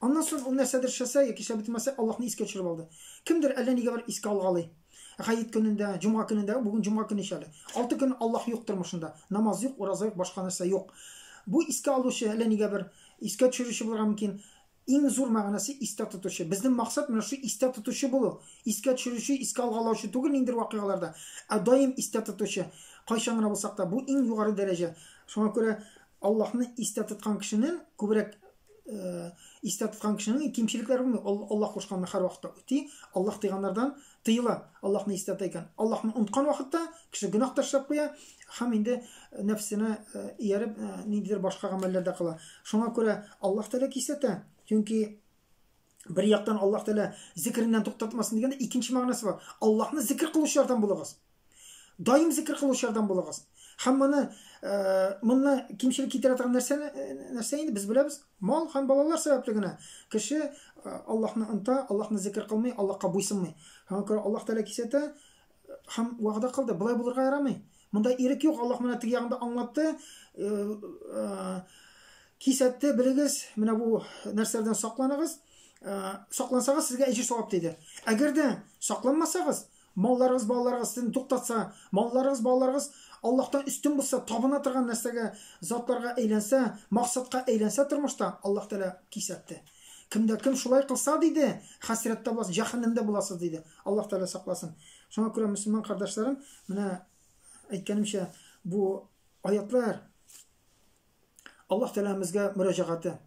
Аннан соң ул нәрсәдер эшләсә яки эшләп бетермәсә, Аллаһны искә төшереп алды. Кемдер әллә нигә бер искә алгалый. Гает көнендә, җомга көнендә, бүген җомга көне ич әле. Алты көн Аллаһ юк тормышында. Намаз юк, ураза юк, башка нәрсә юк. Бу искә алучы әллә нигә бер искә төшерүче булырга мөмкин. Иң зур мәгънәсе истә тотучы. Безнең максат менә шушы истә тотучы булу. Искә төшерүче, искә алгалаучы түгел ниндидер вакыйгаларда, ә даим истә тотучы. Кайчан гына булсак та, бу иң югары дәрәҗә. Шуңа күрә Аллаһны истә тоткан кешенең күбрәк истә тоткан кешенең кимчелекләре булмый. Ул Аллаһ кушканны һәрвакытта үти, Аллаһ тыйганнардан тыела. Аллаһны истә тота икән. Аллаһны оныткан вакытта кеше гөнаһ ташлап куя һәм инде нәфсенә ияреп ниндидер башка гамәлләр дә кыла. Шуңа күрә Аллаһ Тәгалә кисәтә. Чөнки бер яктан Аллаһ Тәгалә зикереннән туктатмасын дигәндә икенче мәгънәсе бар. Аллаһны зикер кылучылардан булыгыз. Даим зикер кылучылардан булыгыз. Һәм моны монны кимчелек китерә торган нәрсә нәрсә инде без беләбез. Мал һәм балалар сәбәпле генә кеше Аллаһны оныта, Аллаһны зикер кылмый, Аллаһка буйсынмый. Һәм күрә Аллаһ Тәгалә кисәтә һәм вәгъдә кылды. Болай булырга ярамый. Монда ирек юк. Аллаһ менә теге ягында аңлатты. Кисәтте, белегез, менә бу нәрсәләрдән сакланыгыз. Саклансагыз, сезгә әҗер савап диде. Әгәр дә сакланмасагыз, Малларыгыз, балаларыгыз сезне туктатса, малларыгыз, балаларыгыз Аллаһтан өстен булса, табына торган нәрсәгә, затларга әйләнсә, максатка әйләнсә тормышта, Аллаһ Тәгалә кисәтте. Кемдә кем шулай кылса, диде, хәсрәттә буласыз, җәһәннәмдә буласыз, диде. Аллаһ Тәгалә сакласын. Шуңа күрә, мөселман кардәшләрем, менә әйткәнемчә, бу аятлар Аллаһ Тәгаләмезгә мөрәҗәгате.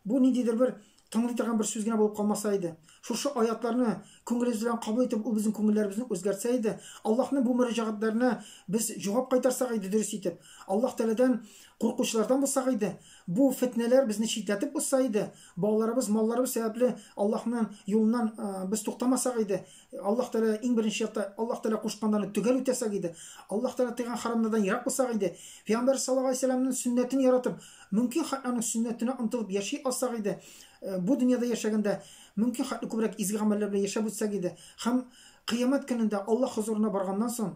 Бу ниндидер бер тыңлый торган бер сүз генә булып калмаса иде. Шушы аятларны күңелебез белән кабул итеп, ул безнең күңелләребезне үзгәртсә иде. Аллаһның бу мөрәҗәгатьләренә без җавап кайтарсак иде дөрес итеп. Аллаһ Тәгаләдән куркучылардан булсак иде. Бу фетнәләр безне читләтеп узса иде. Балаларыбыз, малларыбыз сәбәпле Аллаһның юлыннан без туктамасак иде. Аллаһ Тәгалә иң беренче чиратта Аллаһ Тәгалә кушканнарны төгәл үтәсәк иде, Аллаһ Тәгалә тыйган харамнардан ерак булсак иде, Пәйгамбәр саллаллаһу алейһи вәсәлләмнең сөннәтен яратып, мөмкин хәтле аның сөннәтенә омтылып яши алсак иде, бу дөньяда яшәгәндә мөмкин хәтле күбрәк изге гамәлләр белән яшәп үтсәк иде һәм Кыямәт көнендә Аллаһ хозурына барганнан соң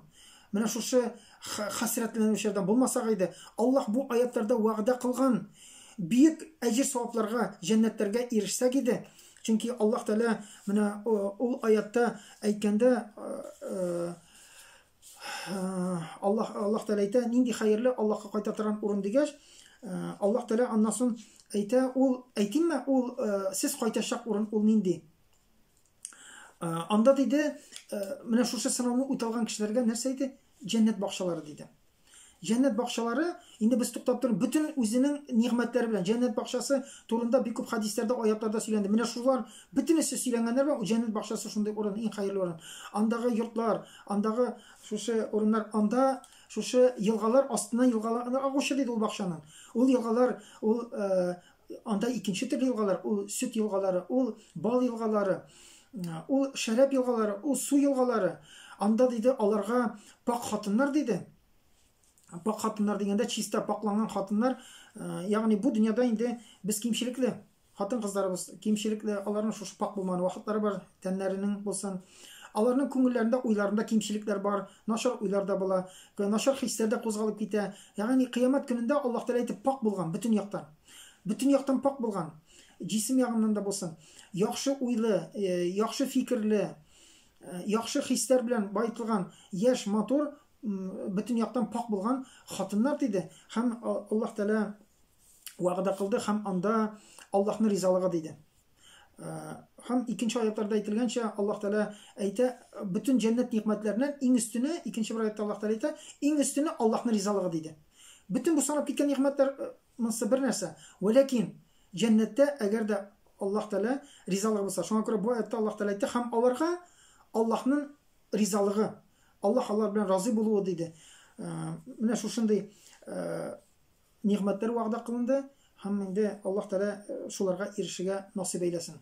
менә шушы хәсрәтләнүчеләрдән булмасак иде, Аллаһ бу аятларда вәгъдә кылган бөек әҗер-савапларга, җәннәтләргә ирешсәк иде. Чөнки Аллаһ Тәгалә менә ул аятта әйткәндә Аллаһ Аллаһ Тәгалә әйтә, нинди хәерле Аллаһка кайта торган урын дигәч, Аллаһ Тәгалә аннан соң әйтә, ул әйтимме, ул сез кайтачак урын ул нинди? Анда диде, менә шушы сынауны үтә алган кешеләргә нәрсә әйтә? Җәннәт бакчалары диде. Җәннәт бакчалары, инде без туктап торып, бөтен үзенең нигъмәтләре белән, җәннәт бакчасы турында бик күп хәдисләрдә, аятларда сөйләнде. Менә шулар бөтенесе сөйләнгәннәр белән, җәннәт бакчасы шундый урын, иң хәерле урын. Андагы йортлар, андагы шушы урыннар, анда шушы елгалар астыннан елгалар агучы диде ул бакчаның. Ул елгалар, ул анда икенче төрле елгалар, ул сөт елгалары, ул бал елгалары, ул шәраб елгалары, ул су елгалары. Анда диде аларга пак хатыннар диде. Пак хатыннар дигәндә чиста, пакланган хатыннар, ягъни бу дөньяда инде без кимчелекле. Хатын-кызларыбыз кимчелекле, аларның шушы пак булмаган вакытлары бар, тәннәренең булсын. Аларның күңелләрендә, уйларында кимчелекләр бар, начар уйлар да була, начар хисләр дә кузгалып китә. Ягъни кыямәт көнендә Аллаһ Тәгалә әйтеп пак булган бөтен яктан. Бөтен яктан пак булган. Җисем ягыннан да булсын. Яхшы уйлы, яхшы фикерле, яхшы хисләр белән баетылган, яшь, матур, бөтен яктан пак булган хатыннар диде. Һәм Аллаһ Тәгалә вәгъдә кылды һәм анда Аллаһның ризалыгы диде. Һәм икенче аятларда әйтелгәнчә, Аллаһ Тәгалә әйтә, бөтен җәннәт нигъмәтләреннән иң өстене, икенче бер аятта Аллаһ Тәгалә әйтә, иң өстене Аллаһның ризалыгы диде. Бөтен бу санап киткән нигъмәтләр монысы бер нәрсә. Вәләкин җәннәттә әгәр дә Аллаһ Тәгалә ризалыгы булса, шуңа күрә бу аятта Аллаһ Тәгалә әйтте, һәм аларга Аллаһның ризалыгы, Аллаһ алар белән разый булуы диде. Менә шушындый нигъмәтләр вәгъдә кылынды һәм инде Аллаһ Тәгалә шуларга ирешергә насыйп әйләсен.